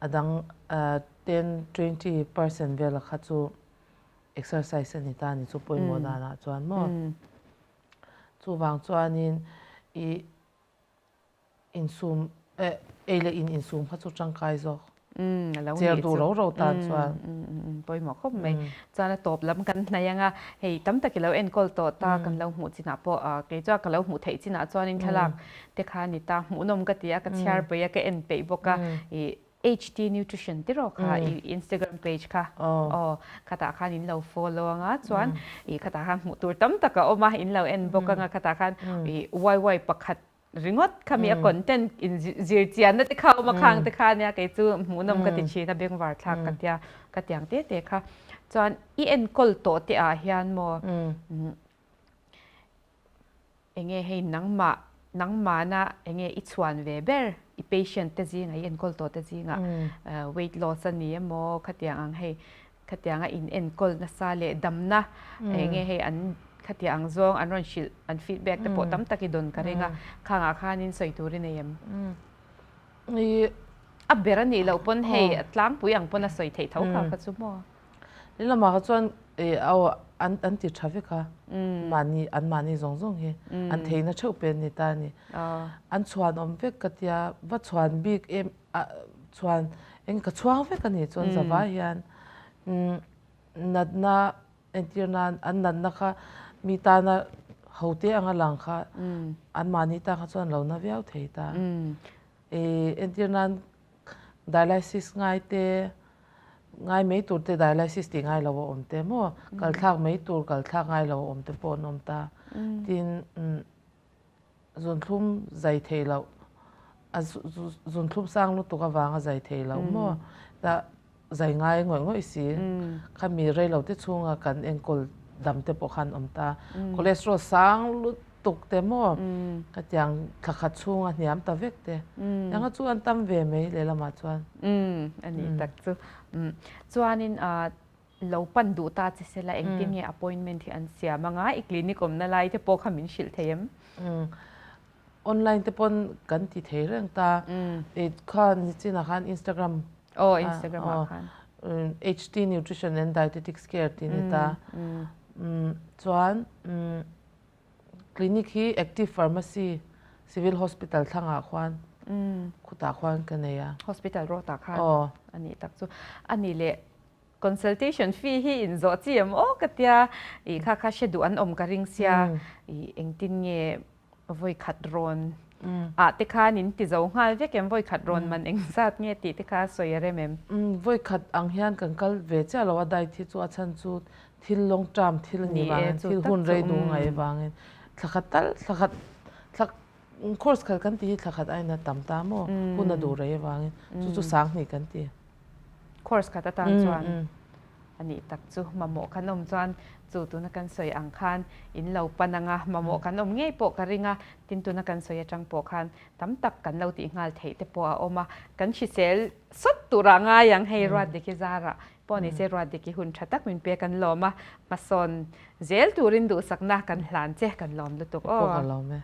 a dang 10 20 percent vela kha chu exercise a ni ta ni chu pawimawh danah chuan maw. Chuvang chuanin i insum ei leh in insum kha chu tangkai zawk. Cher duh ro ro tan chuan. Pawimawh khawp mai. Chuan a tawp lam kan hnaih ang a, hei tam tak i lo enkawl tawh ta kan lo hmuh chinah pawh kei chuan ka lo hmuh theih chinah chuanin thlalak te kha a ni ta, hmuhnawm ka ti a, ka chhiar peih a, ka en peih bawk a, ih HT Nutrition ti rawh kha i Instagram page kha aw khatah khan in lo follow ang a, chuan ih khatah khan hmuh tur tam tak a awm a, in lo en bawk ang a, khatah khan ih YY pakhat ringawt khami a content in zir chianna te kha awm a khang te kha ania kei chu hmuhnawm ka ti thin a bengvar thlak ka tia ka tiang te te kha chuan i enkawl tawh te ah hian maw enge hei nangmah nangmahna enge i chhuan ve ber i patient te zingah i enkawl tawh te zingah weight loss a ni emaw khatiang ang hei Khatianga in enkawl nasa leh damna eng nge hei an khatiang ang zawng an rawn hrilh an feedback te pawh tam tak i dawn ka ring a, khangah khanin sawi tur i nei em? A ber a nih loh pawn hei a tlangpui ang pawn a sawi theih tho kha kha chu maw? Leh lamah kha chuan aw an an ti tha vek a, mahni an mahni zawng zawng hi an theihna theuh pen ni ta a ni. An chhuanawm vek ka tia va chhuan bik em ah chuan eng ka chhuang vek a ni chuan zavai hian natna entir nan an natna kha mi tana ho te anga lang kha an mahni tan kha chuan lo na viau thei ta ih entir nan dialysis ngai te ngai mai tur te dialysis tih ngai lo a awm te maw kal thlak mai tur kal thlak ngai lo a awm te pawh an awm ta tin. Zunthlum zai thei loh a zunthlum sang lutuk avanga zai thei loh maw ta zai ngai ngawih ngawih si khami rei lo te chhunga kan enkawl dam te pawh khan awm ta cholesterol sang lutuk te maw khatiang thla khat chhunga hniam ta vek te engah chu an tam ve mai lehlamah chuan a ni tak chu chuanin Lo pan duh ta che sela engtin nge appointment hi an siam anga i clinic awmna lai te pawh kha min hrilh thei em? Online te pawn kan ti thei reng ta. I kha nichinah khan Instagram Aw Instagram ah khan. HT Nutrition and Dietetics Care tih a ni ta. Chuan clinic hi Active Pharmacy Civil Hospital thlangah khuan khutah khuan ka nei a. Hospital road ah khan a nih tak chu. A nih leh Consultation fee hi in zawh chi em aw ka tia ih kha kha hre duh an awm ka ring sia ih engtin nge vawi khat rawn ah te khan in ti zo nghal vek em vawi khat rawn man eng zat nge tih te kha sawi a rem em. Vawi khat ang hian kan kal ve chiah lo a diet hi chu a chhan chu thil long term thil a nih vangin thil hun rei duh ngaih avangin thla khat tal thla khat thla course khat kan tih hi thla khat ain a tam ta maw hun a duh rei avangin chu chu sang hnih kan ti. Course khat atan chuan a nih tak chu mamawh kan awm chuan chu tuna kan sawi ang khan in lo pan anga mamawh kan awm ngei pawh ka ring a, tin tuna kan sawi atang pawh khan tam tak kan lo tih nghal theih te pawh a awm a, kan hrisel sawt turah ngai ang hei Ruatdiki zarah pawh ni se Ruatdiki hun tha tak min pek an lawm a, hmasawn zel turin duhsakna kan hlan che kan lawm lutuk aw. Ka lawm e.